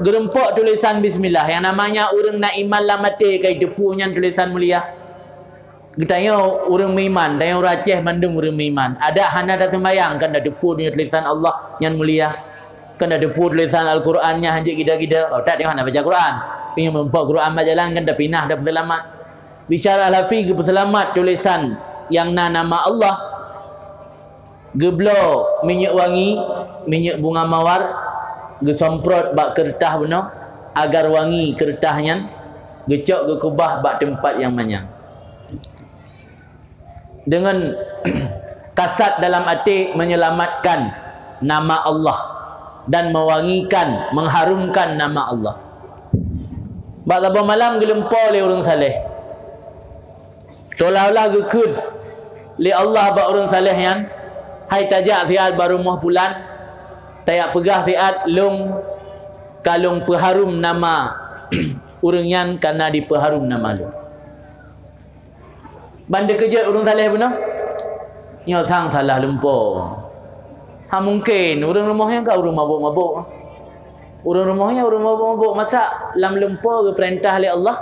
geurumpok tulésan bismillah, nyang namanya ureueng na iman lam até ka jiteupeue nyan tulésan mulia. Geutanyoe ureueng meuiman, tanyoe ureueng Aceh mandum ureueng meuiman. Adak hana taseumayang, kan tateupeue nyoe tulésan Allah nyan mulia. Kan tateupeue tulésan Al-Quran nyan hanjeuet gida-gida. Oh, tak, tanyoe hana baca Quran. Tapi meureumpok Quran bak jalan kan tapinah, tapeuseulamat. Bishar Al-Hafi geupeuseulamat tulésan nyang na nama Allah. Geubloe minyeuk wangi, minyeuk bunga mawar, geusemprot bak keureutah bunoe, agar wangi keureutah nyan, geucok geukeubah bak teumpat nyang manyang. Deungon kasad dalam até menyelamatkan nama Allah dan mewangikan, mengharumkan nama Allah. Bak saboh malam geulumpo lé ureueng saleh. Seolah-olah geukheun lé Allah bak ureueng saleh nyan, "Hai tajak siat bak rumoh pulan, tajak peugah siat lôn ka lôn peuharôm nama ureueng nyan, ka na jipeuharôm nama lôn." Ban teukeujot ureueng saleh bunoe, nyoe sang salah lumpo. Hana mungken, ureueng rumoh nyan ka ureueng mabök-mabök. Ureueng rumoh nyan ureueng mabök-mabök, masa lam lumpo geupeurintah lé Allah,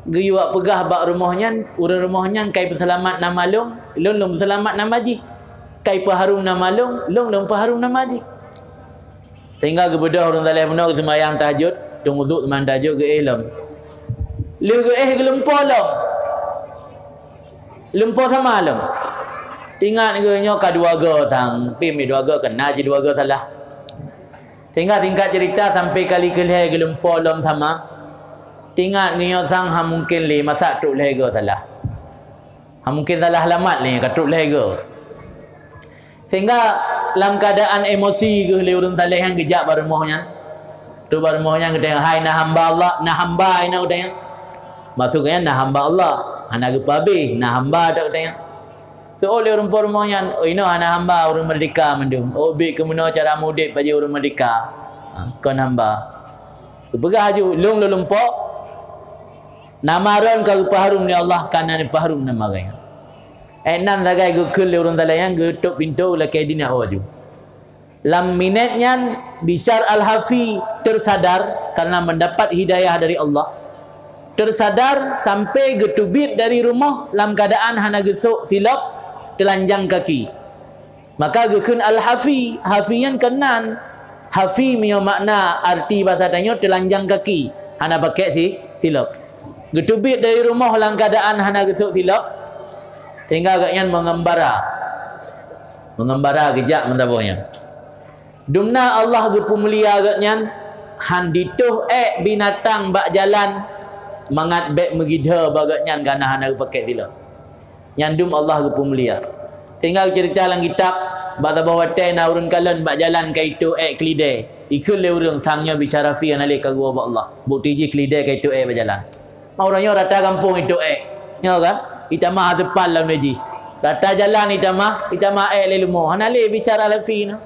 geuyue peugah bak rumoh nyan, ureueng rumoh nyan ka jipeuseulamat nama lôn, lôn lôn peuseulamat nama jih. Ka jipeuharôm nama lôn, lôn lôn peuharôm nama jih. Sehingga geubeudôh ureueng saleh bunoe geuseumayang tahajud, teungoh uduk seumayang tahajud geuéh lom. Lheueh geuéh geulumpo lom. Lumpo sama lom. Teuingat geuh nyoe ka dua goe sang, pih mi dua goe keunan cit dua goe salah. Sehingga singkat cerita sampai kali keulhèe geulumpo lom sama. Teuingat geuh nyoe sang hana mungken lé masa trok lhèe goe salah. Hana mungken salah alamat lé ka trok lhèe goe. Sehingga lam keuadaan emosi geuh lé ureueng saleh nyan geujak bak rumoh nyan. Trok bak rumoh nyan geutanyong, "Hai na hamba Allah, na hamba inong," geutanyong. Maksud geuh nyan na hamba Allah, hana geupeuhabéh, na hamba tok geutanyong. Seuôt lé ureuëng po rumoh nyan, "Oh, inoe hana hamba, ureuëng meurdeka mandum. Oh, ubit keu meunoe cara meuudeb bak jih ureuëng meurdeka. Ha, kon hamba." Geupeugah laju, "Lôn lôn lumpoe, nama droen ka geupeuharôm lé Allah, ka hana geupeuharôm nama geuh." Ék nan sagai geukheun lé ureuëng saleh nyan, geutôp pintoe lakée dinak laju. Lam minét nyan, Bishar Al-Hafi teusadar karena mendapat hidayah dari Allah. Teusadar sampai geuteubiet dari rumoh lam keuadaan hana geusôk silop, teulanjang kaki. Maka geukheun Al-Hafi, Hafi nyan keunan. Hafi meunyoe makna arti basa tanyoe teulanjang kaki, hana pakai si, silop. Geuteubiet dari rumoh lam keuadaan hana geusôk silop, sehingga gobnyan meungeumbara. Meungeumbara geujak meusaboh nyan. Dumna Allah geupeumulia gobnyan, han jitôh ék binatang bak jalan mangat bék meugidha bak gobnyan, gana hana geupakék silop. Nyan dum Allah geupeumulia. Tinggai ceurita lam kitab, bak saboh watée na ureuëng kalon bak jalan ka jitôh ék keulidée. Ikheun lé ureuëng, "Sang nyoe Bishar Hafi hana lé ka geuwoe bak Allah. Bukti jih keulidée ka jitôh ék bak jalan." Ma uroe nyoe rata gampông jitôh ék. Nyoe kan? Jitamah aseupat lam lé jih. Rata jalan jitamah, jitamah ék lé leumo. Hana lé Bishar Al-Hafi na.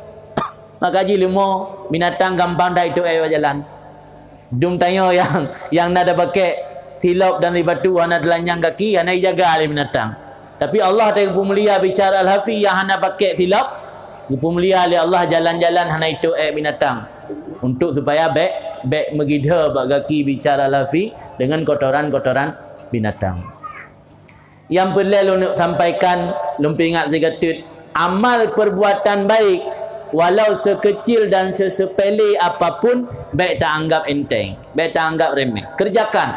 Maka jih leumo, binatang gampang that jitôh ék bak jalan. Dum tanyoe nyang, nyang na tapakék silop dan sibatu hana teulanjang kaki, hana jijaga lé binatang. Tapi Allah teupeumulia Bishar Al-Hafi nyang hana pakék silop, geupeumulia lé Allah jalan-jalan hana jitôh ék binatang. Untuk supaya bék, bék meugidha bak gaki Bishar Al-Hafi deungon kotoran-kotoran binatang. Nyang peureulée lôn sampaikan, lôn peuingat sigateut, amal perbuatan baik, walau sekecil dan sesepele apapun, bék taanggap enteng, bék taanggap remeh. Kerjakan.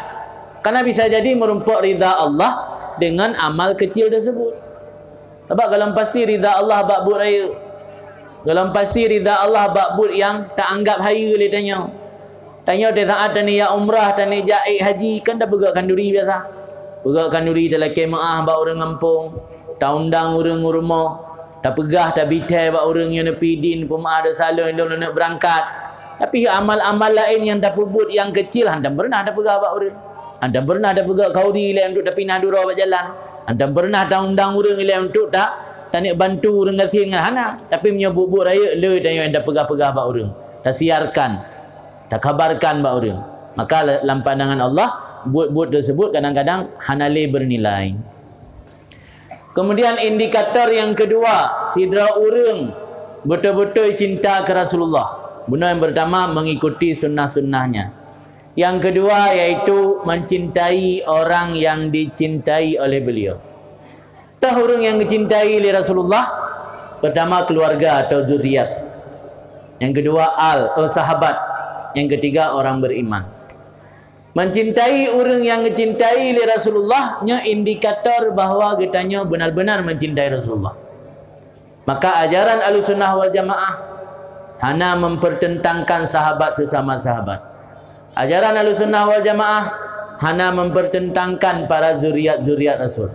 Karena bisa jadi meurumpok ridha Allah dengan amal kecil tersebut. Sabab golom pasti ridha Allah bak buet rayeuk. Golom pasti ridha Allah bak buet nyang taanggap hayeue lé tanyoe. Tanyoe di saat taniet jak umrah, taniet jak ék haji, kan tapeugöt khanduri biasa. Peugöt khanduri talakée meuáh bak ureuëng gampông, taundang ureuëng u rumoh, tapeugah tabithée bak ureuëng nyang neupidin, peumeuáh desya lôn, lôn, lôn beurangkat. Tapi amal-amal laén nyang tapeubuet nyang kecil, hantom peureunah tapeugah bak ureuëng. Hantom peureunah tapeugöt khanduri ilée untuk tapinah duroe bak jalan. Hantom peureunah taundang ureuëng ilée untuk ta, taniet bantu ureuëng gasien ngon hana. Tapi meunyoe buet-buet rayeuk le tanyoe nyang tapeugah-peugah bak ureuëng. Tasiarkan. Takabarkan bak ureuëng. Maka lam pandangan Allah, buet-buet tersebut kadang-kadang hana lé bernilai. Kemudian indikator yang kedua, sidroe ureuëng beutôi-beutôi cinta keu Rasulullah. Bunoe yang pertama, mengikuti sunnah-sunnahnya. Yang kedua, yaitu mencintai orang yang dicintai oleh beliau. Toh ureuëng nyang geucintai lé Rasulullah? Pertama, keluarga atau zuriat. Yang kedua, al, eh, sahabat. Yang ketiga, orang beriman. Mencintai ureuëng nyang geucintai lé Rasulullah nyoe indikator bahwa geutanyoe benar-benar mencintai Rasulullah. Maka ajaran Ahlussunnah wal Jamaah hana mempertentangkan sahabat sesama sahabat. Ajaran Ahlussunnah wal Jamaah hana mempertentangkan para zuriat-zuriat Rasul.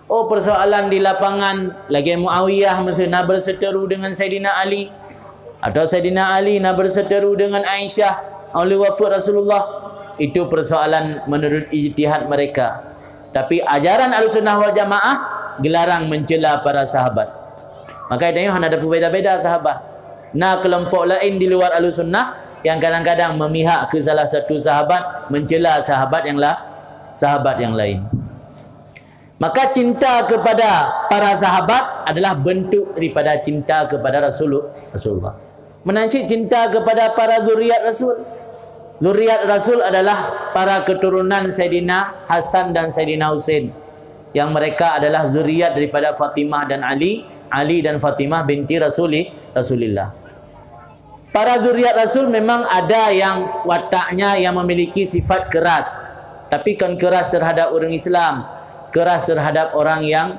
Oh, persoalan di lapangan, lagée Muawiyah meuseue na berseteru dengan Saidina Ali, atau Saidina Ali na berseteru dengan Aisyah, óh lheueh wafeuet Rasulullah, itu persoalan menurut ijtihad mereka. Tapi ajaran Ahlussunnah wal Jamaah geularang mencela para sahabat. Maka tanyoe hana tapeubeda-beda sahabat. Na keulompok laén di luar Ahlussunnah yang kadang-kadang memihak ke salah satu sahabat, mencela sahabat yang la-, sahabat yang lain. Maka cinta kepada para sahabat adalah bentuk daripada cinta kepada Rasulul-, Rasulullah. Meunan cit cinta kepada para zuriat Rasul. Zuriat Rasul adalah para keturunan Saidina Hasan dan Saidina Husain, yang mereka adalah zuriat daripada Fatimah dan Ali, Ali dan Fatimah binti Rasuli-, Rasulillah. Para zuriat Rasul memang ada yang wataknya yang memiliki sifat keras, tapi kon keras terhadap ureuëng Islam, keras terhadap orang yang,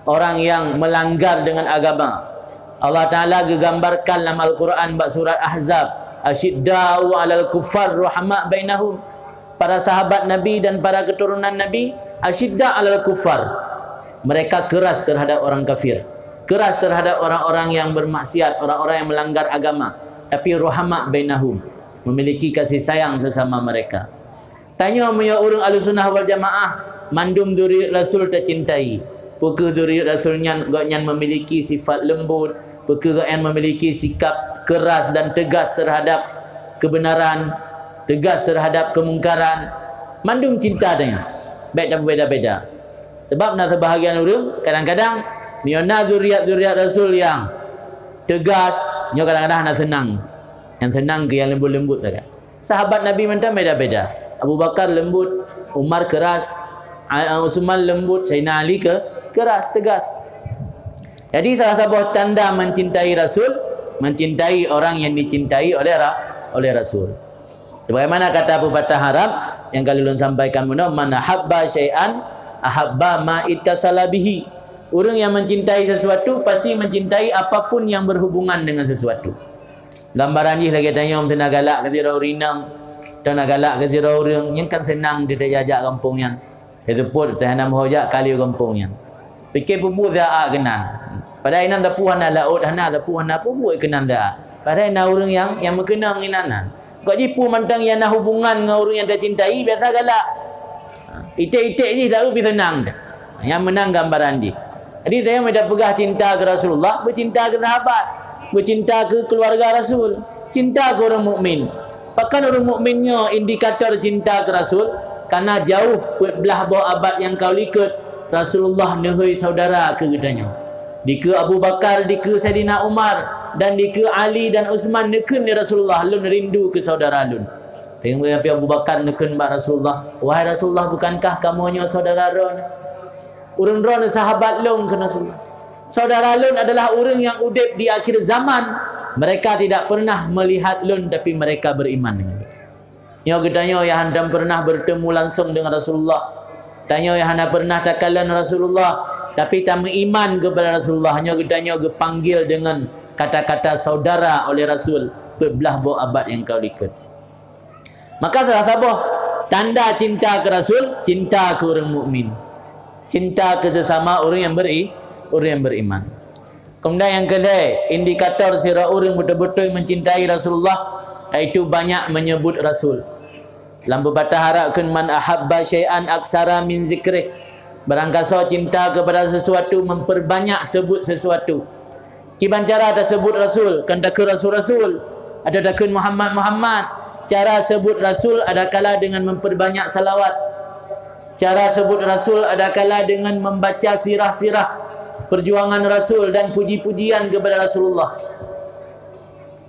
orang yang melanggar dengan agama. Allah Ta'ala geugambarkan lam Al-Quran bak surat Ahzab, "Asyidda'u 'alal kuffar ruhama bainahum." Para sahabat Nabi dan para keturunan Nabi, asyidda 'alal kuffar. Mereka keras terhadap orang kafir, keras terhadap orang-orang yang bermaksiat, orang-orang yang melanggar agama. Tapi ruhama bainahum, memiliki kasih sayang sesama mereka. Tanyoe meunyoe ureuëng Ahlussunnah wal Jamaah, mandum zuriat Rasul tacintai. Peu kheueh zuriat Rasul nyan, gobnyan memiliki sifat lembut, peu kheueh gobnyan memiliki sikap keras dan tegas terhadap kebenaran, tegas terhadap kemungkaran. Mandum cinta tanyoe. Bèk tapeubeda-beda. Sebab na seubahagian ureueng, kadang-kadang, meunyoe na zuriat-zuriat Rasul nyang tegas, nyoe kadang-kadang hana seunang. Nyang seunang keu nyang lembut-lembut saja. Sahabat Nabi mantong beda-beda. Abu Bakar lembut, Umar keras, A-, Utsman lembut, Saidina Ali ke-, keras, tegas. Jadi, salah saboh tanda mencintai Rasul, mencintai orang yang dicintai oleh Ra-, oleh Rasul. Sebagaimana kata pepatah Arab yang ka lôn sampaikan bunoe, "Man ahabba syai'an ahabba ma ittasala bihi." Ureueng yang mencintai sesuatu pasti mencintai apapun yang berhubungan dengan sesuatu. Gambaran jih lagèe tanyoe meuteuna galak keu sidroe ureueng inong, meuteuna galak keu sidroe ureueng, nyan kan seunang teuh tajak gampông nyan. Teuseupôt teuh hana meuho jak kali u gampông nyan. Pike peubuet siat keunan. Padahai inan sapeue hana laôt, hana sapeue hana peubuet keunan siat. Padahai na ureueng nyang, nyang meukeunong inan nyan. Kok jipeue mantong nyang na hubungan ngon ureueng nyang tacintai, biasa galak. Iték-iték jih dak pih seunang teuh. Nyang meunan gambaran jih. Jadi, tanyoe meunyo tapeugah cinta keu Rasulullah, beucinta keu sahabat, beucinta keu keuluwarga Rasul, cinta keu ureueng mukmin. Pakon ureueng mukmin nyoe indikator cinta keu Rasul? Karena jauh peuet blaih boh abad nyang ka u likot, Rasulullah neuhôi saudara keu geutanyoe. Dikeue Abu Bakar, dikeue Saidina Umar, dan dikeue Ali dan Utsman neukheun lé Rasulullah, "Lôn rindu keu saudara lôn." Teungoh Abu Bakar neukheun bak Rasulullah, "Wahai Rasulullah, bukankah kamoe nyoe saudara droeneuh? Ureueng droeneuh sahabat lôn," kheun Rasulullah. "Saudara lôn adalah ureueng nyang udeb di akhir zaman. Mereka tidak pernah melihat lôn, tapi mereka beriman dengan lôn." Nyoe geutanyoe nyang hana pernah bertemu langsung dengan Rasulullah. Tanyoe nyang hana pernah takalon Rasulullah, tapi tameuiman kepada Rasulullah. Nyoe geutanyoe geupanggil dengan kata-kata saudara oleh Rasul peuet blaih boh abad nyang ka u likot. Maka salah saboh tanda cinta keu Rasul, cinta keu ureueng mukmin. Cinta keu sesama ureueng nyang beri-, ureueng nyang beriman. Keumudian nyang keulhèe, indikator sidroe ureueng beutôi-beutôi mencintai Rasulullah, yaitu banyak menyebut Rasul. Lam pepatah Arab kheun, "Man ahabba syai'an aksara min zikrih." Barangkasoe cinta kepada sesuatu, memperbanyak sebut sesuatu. Kiban cara tasebut Rasul, kan takheun Rasul-Rasul, atau takheun Muhammad-Muhammad. Cara sebut Rasul adakala dengan memperbanyak salawat. Cara sebut Rasul adakala dengan membaca sirah-sirah perjuangan Rasul dan puji-pujian kepada Rasulullah.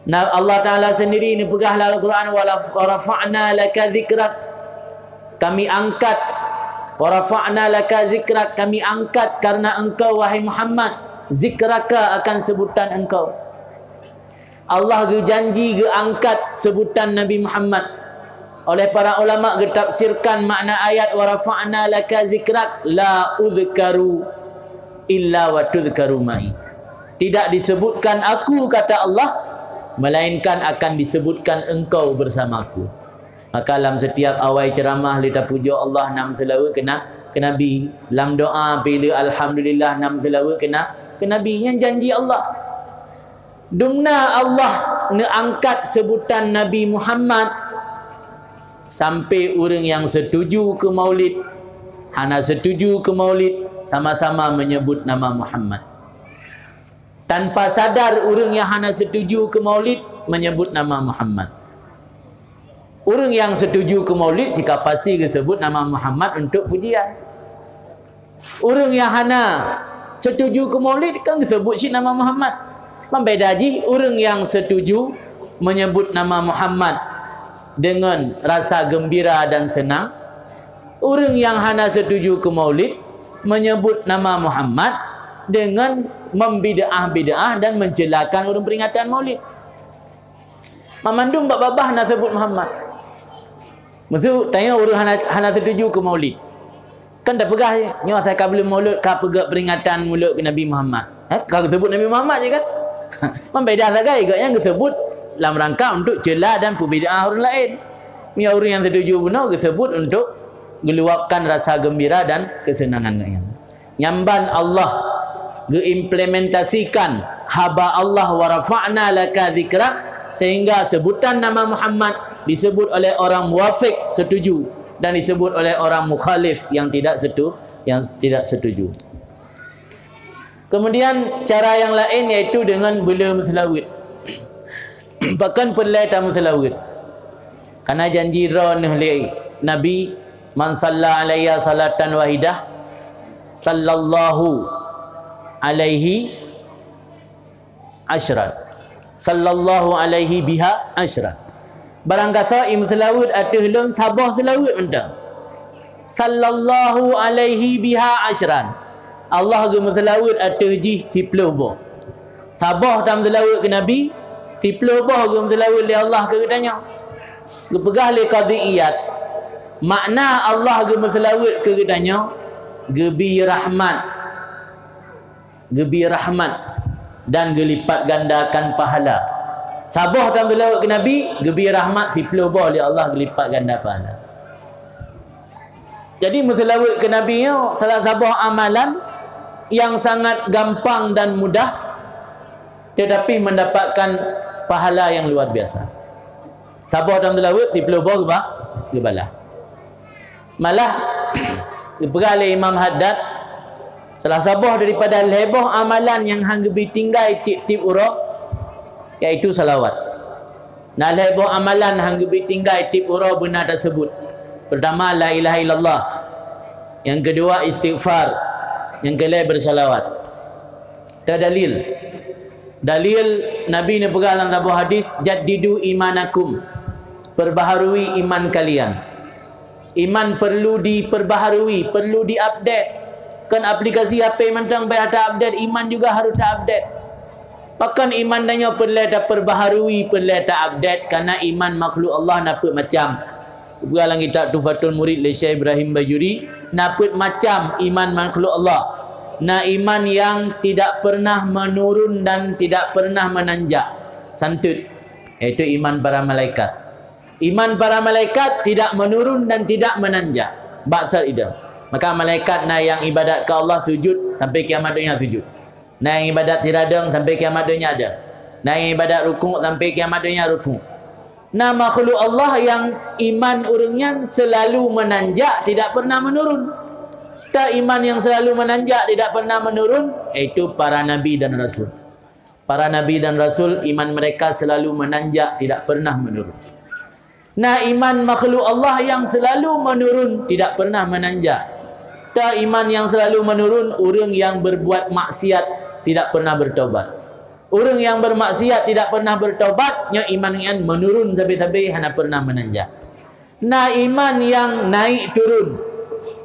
Nah, Allah Ta'ala sendiri neupeugah lam Al-Quran, "Wa la-, wa rafa'na laka zikrak." Kami angkat, "Wa rafa'na laka zikrak," kami angkat karena engkau, wahai Muhammad, zikraka, akan sebutan engkau. Allah geujanji geuangkat sebutan Nabi Muhammad. Oleh para ulama geutafsirkan makna ayat "Wa rafa'na laka zikrak", "La uzkaru illa wa tuzkaru ma'i." Tidak disebutkan aku, kata Allah, melainkan akan disebutkan engkau bersamaku. Maka lam setiap awai ceramah lé tapujoe Allah na meuseulaweuet keu na-, keu Nabi. Lam doa pih lé alhamdulillah na meuseulaweuet keu na-, keu Nabi. Nyan janji Allah. Dumna Allah neuangkat sebutan Nabi Muhammad, sampai ureueng nyang setuju keu maulid, hana setuju keu maulid, sama-sama menyebut nama Muhammad. Tanpa sadar, ureueng nyang hana setuju keu maulid menyebut nama Muhammad. Ureueng nyang setuju keu maulid jika pasti geusebut nama Muhammad untuk pujian. Ureueng nyang hana setuju keu maulid kan geusebut cit nama Muhammad. Membeda jih ureueng nyang setuju menyebut nama Muhammad dengan rasa gembira dan senang. Ureueng nyang hana setuju keu maulid menyebut nama Muhammad dengan membid'ah-bid'ah dan mencelakan ureueng peringatan maulid. Mamandum bak babah na sebut Muhammad. Maksud, tanyoe ureueng hana, hana setuju keu maulid. Kan tapeugah, nyoe asai ka buleuen maulud, ka peugah peringatan maulud keu Nabi Muhammad. Ha? Ka geusebut Nabi Muhammad je kan? Membeda sagai, gobnyan geusebut lam rangka untuk cela dan peubid'ah ureueng laén. Meunyoe ureueng nyang setuju bunoe geusebut untuk geuluapkan rasa gembira dan kesenangan gobnyan. Nyamban Allah geuimplementasikan haba Allah, "Wa rafa'na laka zikrak," sehingga sebutan nama Muhammad disebut oleh orang muwafik, setuju, dan disebut oleh orang mukhalif, yang tidak setu-, yang tidak setuju. Kemudian cara yang lain yaitu dengan bela meuseulaweuet. Pakon peureulée tameuseulaweuet? Karena janji droeneuh lé Nabi, "Man shalla alayya salatan wahidah, sallallahu alaihi asyran. Sallallahu alaihi biha asyran." Barang gasoe imeuseulaweuet ateueh lôn saboh seulaweuet mantong. Sallallahu alaihi biha asyran. Allah geumeuseulaweuet ateueh jih siploh boh. Saboh tameuseulaweuet keu Nabi, siploh boh geumeuseulaweuet lé Allah keu geutanyoe. Geupeugah lé Qadhi Iyad, makna Allah geumeuseulaweuet keu geutanyoe, geubi rahmat, geubi rahmat dan geulipat gandakan pahala. Saboh tameuseulaweuet keu Nabi, geubi rahmat siploh boh lé Allah geulipat ganda pahala. Jadi meuseulaweuet keu Nabi nyoe salah saboh amalan yang sangat gampang dan mudah, tetapi mendapatkan pahala yang luar biasa. Saboh tameuseulaweuet siploh boh geuba-, geubalah. Malah geupeugah lé Imam Haddad, salah saboh daripada lhée boh amalan nyang han geubi tinggai tieb-tieb uroe, yaitu salawat. Na lhée boh amalan han geubi tinggai tieb uroe beuna taseubut. Pertama, la ilaha illallah. Nyang keudua, istighfar. Nyang keulhée, bersalawat. Tadalil. Dalil, Nabi neupeugah lam saboh hadis, "Jaddidu imanakum." Perbaharui iman kalian. Iman perlu diperbaharui, perlu diupdate. Kon aplikasi H P mantong payah ta-update, iman juga harus ta-update. Pakon iman tanyoe peureulée taperbaharui, peureulée ta-update? Karena iman makhluk Allah na peuet macam. Buka lam kitab Tuhfatul Murid lé Syekh Ibrahim Bajuri, na peuet macam iman makhluk Allah. Na iman yang tidak pernah menurun dan tidak pernah menanjak, santeut, yaitu iman para malaikat. Iman para malaikat tidak menurun dan tidak menanjak. Bak sat idong. Maka malaikat na nyang ibadat keu Allah sujud sampai kiamat donya sujud. Na nyang ibadat sira dong sampai kiamat donya dong. Na nyang ibadat rukuk sampai kiamat donya rukuk. Na makhluk Allah yang iman ureuëng nyan selalu menanjak, tidak pernah menurun. Ta iman yang selalu menanjak, tidak pernah menurun, yaitu para nabi dan rasul. Para nabi dan rasul, iman mereka selalu menanjak, tidak pernah menurun. Na iman makhluk Allah yang selalu menurun, tidak pernah menanjak. Ta iman yang selalu menurun, ureuëng yang berbuat maksiat tidak pernah bertobat. Ureuëng yang bermaksiat tidak pernah bertobat, nyoe iman nyan menurun sabe-sabe, hana pernah menanjak. Na iman yang naik turun,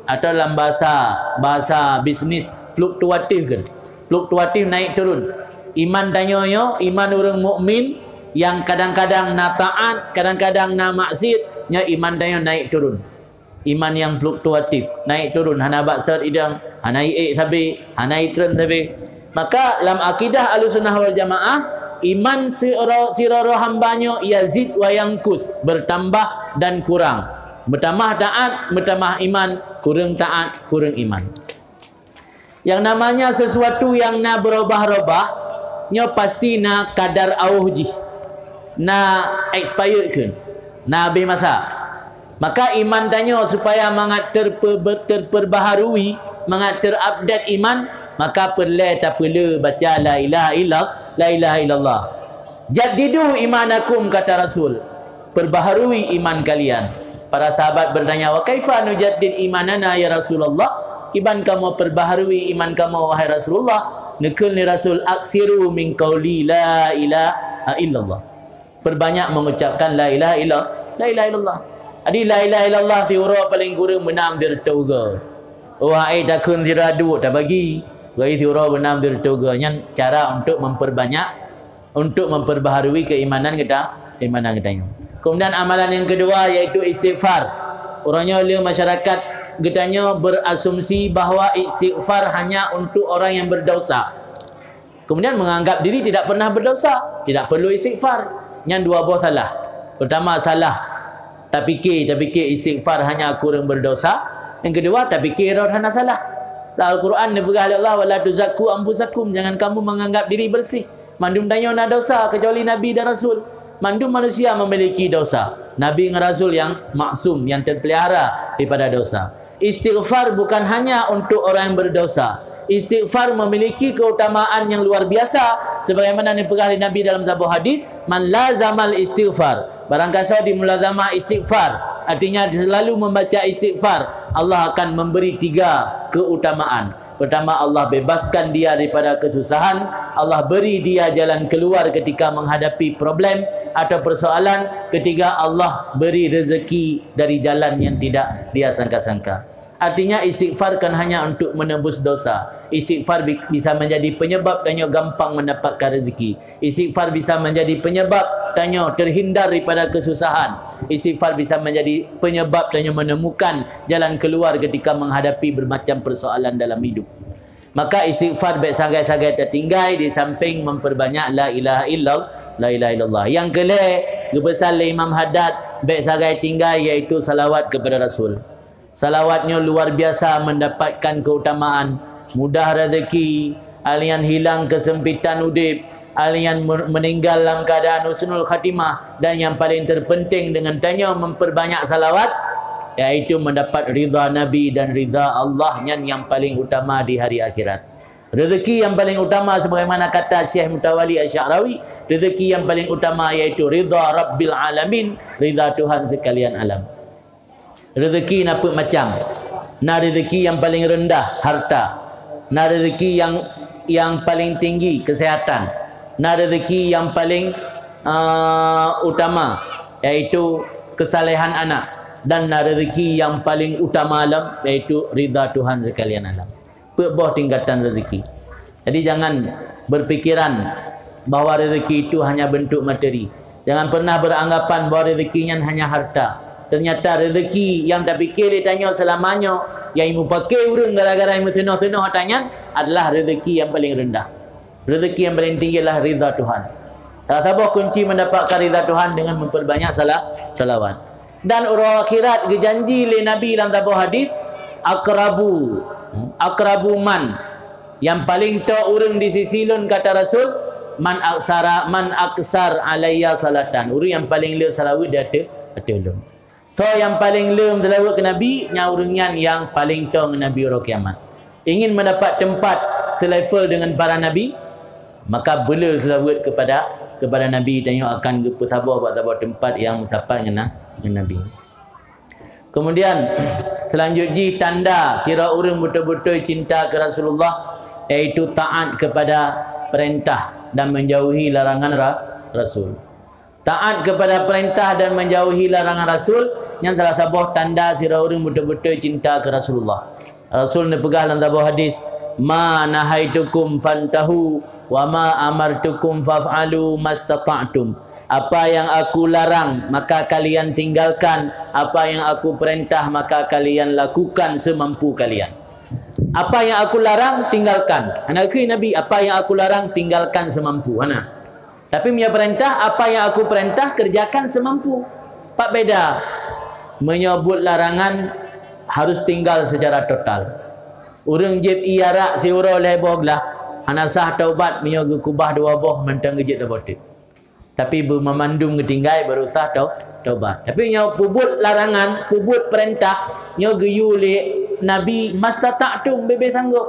atau lam bahasa, bahasa bisnis, fluktuatif kan. Fluktuatif, naik turun. Iman tanyoe nyoe, iman ureuëng mukmin yang kadang-kadang na taat, kadang-kadang na maksiat, nyoe iman tanyoe naik turun. Iman yang fluktuatif, naik turun, hana bak sot idong, hana iék sabe, hana itreun sabe. Maka lam akidah Ahlussunnah wal Jamaah, iman siro-, siroro hamba nyoe yazid wa yankus, bertambah dan kurang. Bertambah taat, bertambah iman, kurang taat, kurang iman. Yang namanya sesuatu yang na berubah-ubah, nyoe pasti na kadar auh jih, na expired kheun, na habéh masa. Maka iman tanyoe supaya mangat terpe-, terperbaharui, mangat terupdate iman, maka peureulée tapeule baca la ilaha illallah, la ilaha illallah. "Jaddidu imanakum," kata Rasul, "perbaharui iman kalian." Para sahabat bertanya, "Wa kaifa nujaddid imanana ya Rasulullah?" Kiban kamoe perbaharui iman kamoe, wahai Rasulullah? Neukheun lé Rasul, "Aksiru min qauli la ilaha illallah." Perbanyak mengucapkan la ilaha illallah, la ilaha illallah. Jadi la ilaha illallah siuroe paling kureueng beunam sireutôh goe. Oh, hai takheun sira duek tabagi. Bagi siuroe beunam sireutôh goe. Nyan cara untuk memperbanyak, untuk memperbaharui keimanan kita, keimanan geutanyoe. Kemudian amalan yang kedua yaitu istighfar. Uroe nyoe lé masyarakat geutanyoe berasumsi bahwa istighfar hanya untuk orang yang berdosa. Kemudian menganggap diri tidak pernah berdosa, tidak perlu istighfar. Nyan dua boh salah. Pertama salah, tapike, tapike istighfar hanya keu ureuëng berdosa. Yang kedua, tapike droe hana salah. Lam Al-Quran neupeugah lé Allah, "Wala tuzakku anfusakum," jangan kamu menganggap diri bersih. Mandum tanyoe na dosa, kecuali Nabi dan Rasul. Mandum manusia memiliki dosa. Nabi ngon Rasul yang maksum, yang terpelihara daripada dosa. Istighfar bukan hanya untuk orang yang berdosa. Istighfar memiliki keutamaan yang luar biasa, sebagaimana neupeugah lé Nabi dalam saboh hadis, "Man lazamal istighfar." Barangkasoe dimulazamah istighfar, artinya selalu membaca istighfar, Allah akan memberi tiga keutamaan. Pertama, Allah bebaskan dia daripada kesusahan, Allah beri dia jalan keluar ketika menghadapi problem atau persoalan. Ketiga, Allah beri rezeki dari jalan yang tidak dia sangka-sangka. Artinya, istighfar kan hanya untuk menebus dosa. Istighfar bi-, bisa menjadi penyebab tanyoe gampang mendapatkan rezeki. Istighfar bisa menjadi penyebab tanyoe terhindar daripada kesusahan. Istighfar bisa menjadi penyebab tanyoe menemukan jalan keluar ketika menghadapi bermacam persoalan dalam hidup. Maka istighfar bék sagai-sagai tertinggai di samping memperbanyak la ilaha illallah, la ilaha illallah. Yang keulhèe, geupeusan lé Imam Haddad, bék sagai tinggai, yaitu salawat kepada Rasul. Salawat nyoe luar biasa mendapatkan keutamaan, mudah rezeki, alian hilang kesempitan udeb, alian mer-, meninggal dalam keadaan husnul khatimah, dan yang paling terpenting dengan tanyoe memperbanyak salawat, yaitu mendapat ridha Nabi dan ridha Allah, nyan yang paling utama di hari akhirat. Rezeki yang paling utama, sebagaimana kata Syekh Mutawali Asy-Sya'rawi, rezeki yang paling utama yaitu ridha Rabbil Alamin, ridha Tuhan sekalian alam. Rezeki na peuet macam. Na rezeki yang paling rendah, harta. Na rezeki yang, yang paling tinggi, kesehatan. Na rezeki yang paling, uh, utama, yaitu kesalehan anak. Dan na rezeki yang paling utama lom, yaitu ridha Tuhan sekalian alam. Peuet boh tingkatan rezeki. Jadi, jangan berpikiran bahwa rezeki itu hanya bentuk materi. Jangan pernah beranggapan bahwa rezeki nyan hanya harta. Ternyata rezeki nyang tapike lé tanyoe seulama nyoe, nyang mupake ureuëng gara-gara nyang meuseunoh-seunoh ata nyan, adalah rezeki yang paling rendah. Rezeki yang paling tinggi adalah ridha Tuhan. Salah saboh kunci mendapatkan ridha Tuhan dengan memperbanyak sala-, salawat. Dan uroe akhirat geujanji lé Nabi lam saboh hadis, "Aqrabu, aqrabu man," yang paling toe ureuëng di sisi lôn, kata Rasul, "man aksara, man aksar alayya salatan." Ureuëng yang paling le salawat di ateueh, ateueh lôn. Soe nyang paléng lom seulaweuet keu Nabi, nyan ureuëng nyan nyang paléng toe ngon Nabi uroe kiamat. Ingin mendapat tempat selevel dengan para nabi, maka beu le seulaweuet kepada, kepada Nabi, tanyoe akan geupeusaboh bak saboh teumpat nyang meusapat ngon na-, ngon Nabi. Kemudian, selanjut jih tanda sidroe ureuëng beutôi-beutôi cinta keu Rasulullah, yaitu taat kepada perintah dan menjauhi larangan ra-, Rasul. Taat kepada perintah dan menjauhi larangan Rasul, nyan salah saboh tanda sidroe ureuëng beutôi-beutôi cinta keu Rasulullah. Rasul neupeugah lam saboh hadis, "Ma nahaitukum fantahu, wa ma amartukum faf'alu mastata'tum." Apa yang aku larang, maka kalian tinggalkan. Apa yang aku perintah, maka kalian lakukan semampu kalian. Apa yang aku larang, tinggalkan. Hana geukheun Nabi, apa yang aku larang, tinggalkan semampu. Hana. Tapi meunyoe peurintah, apa yang aku perintah, kerjakan semampu. Pat beda? Meunyoe buet larangan, harus tinggal secara total. Ureuëng jieb ié arak siuroe lhée boh glah, hana sah taubat meunyoe geukubah dua boh mantong geujieb saboh teuk. Tapi beumandum geutinggai, baru sah tau-, taubat. Tapi meunyoe peubuet larangan, peubuet peurintah, nyoe geuyue lé Nabi, "Mastata'tum", bebe sanggob.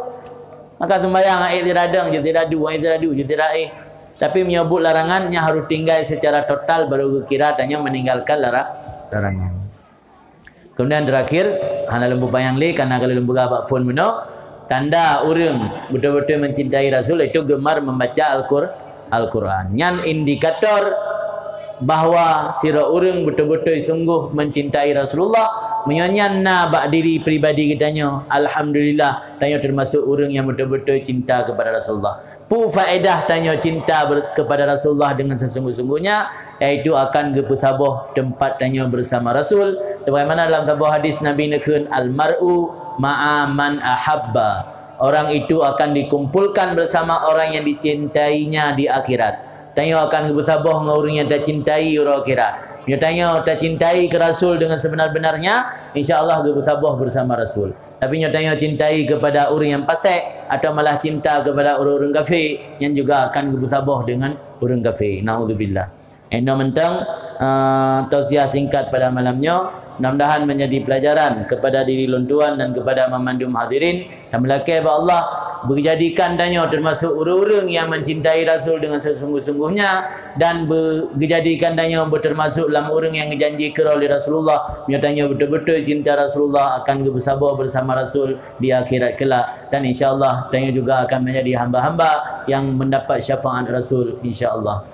Maka sembahyang, ék siradong, jeuet siradu, ék siradu, jeuet siraéh. Tapi meunyoe buet larangan, nyan harus tinggai secara total, baru geukira tanyoe meninggalkan lara-, larangan. Kemudian terakhir, hana lôn peupanyang lé, karena ka lôn peugah bak phon bunoe, tanda ureuëng beutôi-beutôi mencintai Rasul, yaitu gemar membaca Al-Qur-, Al-Quran. Nyan indikator bahwa sidroe ureuëng beutôi-beutôi sungguh mencintai Rasulullah. Meunyoe nyan na bak diri pribadi geutanyoe, alhamdulillah, tanyoe teumasok ureuëng nyang beutôi-beutôi cinta kepada Rasulullah. Peue faedah tanyoe cinta ber-, kepada Rasulullah dengan sesungguh-sungguhnya, yaitu akan geupeusaboh teumpat tanyoe bersama Rasul, sebagaimana dalam saboh hadis Nabi neukheun, "Al-mar'u ma'a man ahabba." Orang itu akan dikumpulkan bersama orang yang dicintainya di akhirat. Tanyoe akan geupeusaboh ngon ureuëng nyang tacintai uroe akhirat. Meunyoe tanyoe tacintai keu Rasul dengan sebenar-benarnya, insya Allah geupeusaboh bersama Rasul. Tapi nyoe tanyoe cintai kepada ureuëng nyang fasek atau malah cinta kepada ureuëng-ureuëng kafé, nyan juga akan geupeusaboh dengan ureuëng kafé. Naudzubillah. Inoe mantong, eh, tausiah singkat pada malam nyoe. Mudah-mudahan menjadi pelajaran kepada diri lôn tuan dan kepada mamandum hadirin. Dan meulakée bak Allah, beujadikan tanyoe termasuk ureuëng-ureuëng yang mencintai Rasul dengan sesungguh-sungguhnya, dan beujadikan tanyoe termasuk lam ureuëng yang geujanji keudroe lé Rasulullah. Meunyoe tanyoe beutôi-beutôi cinta Rasulullah, akan geupeusaboh bersama Rasul di akhirat kelak. Dan insya Allah, tanyoe juga akan menjadi hamba-hamba yang mendapat syafaat Rasul, insya Allah.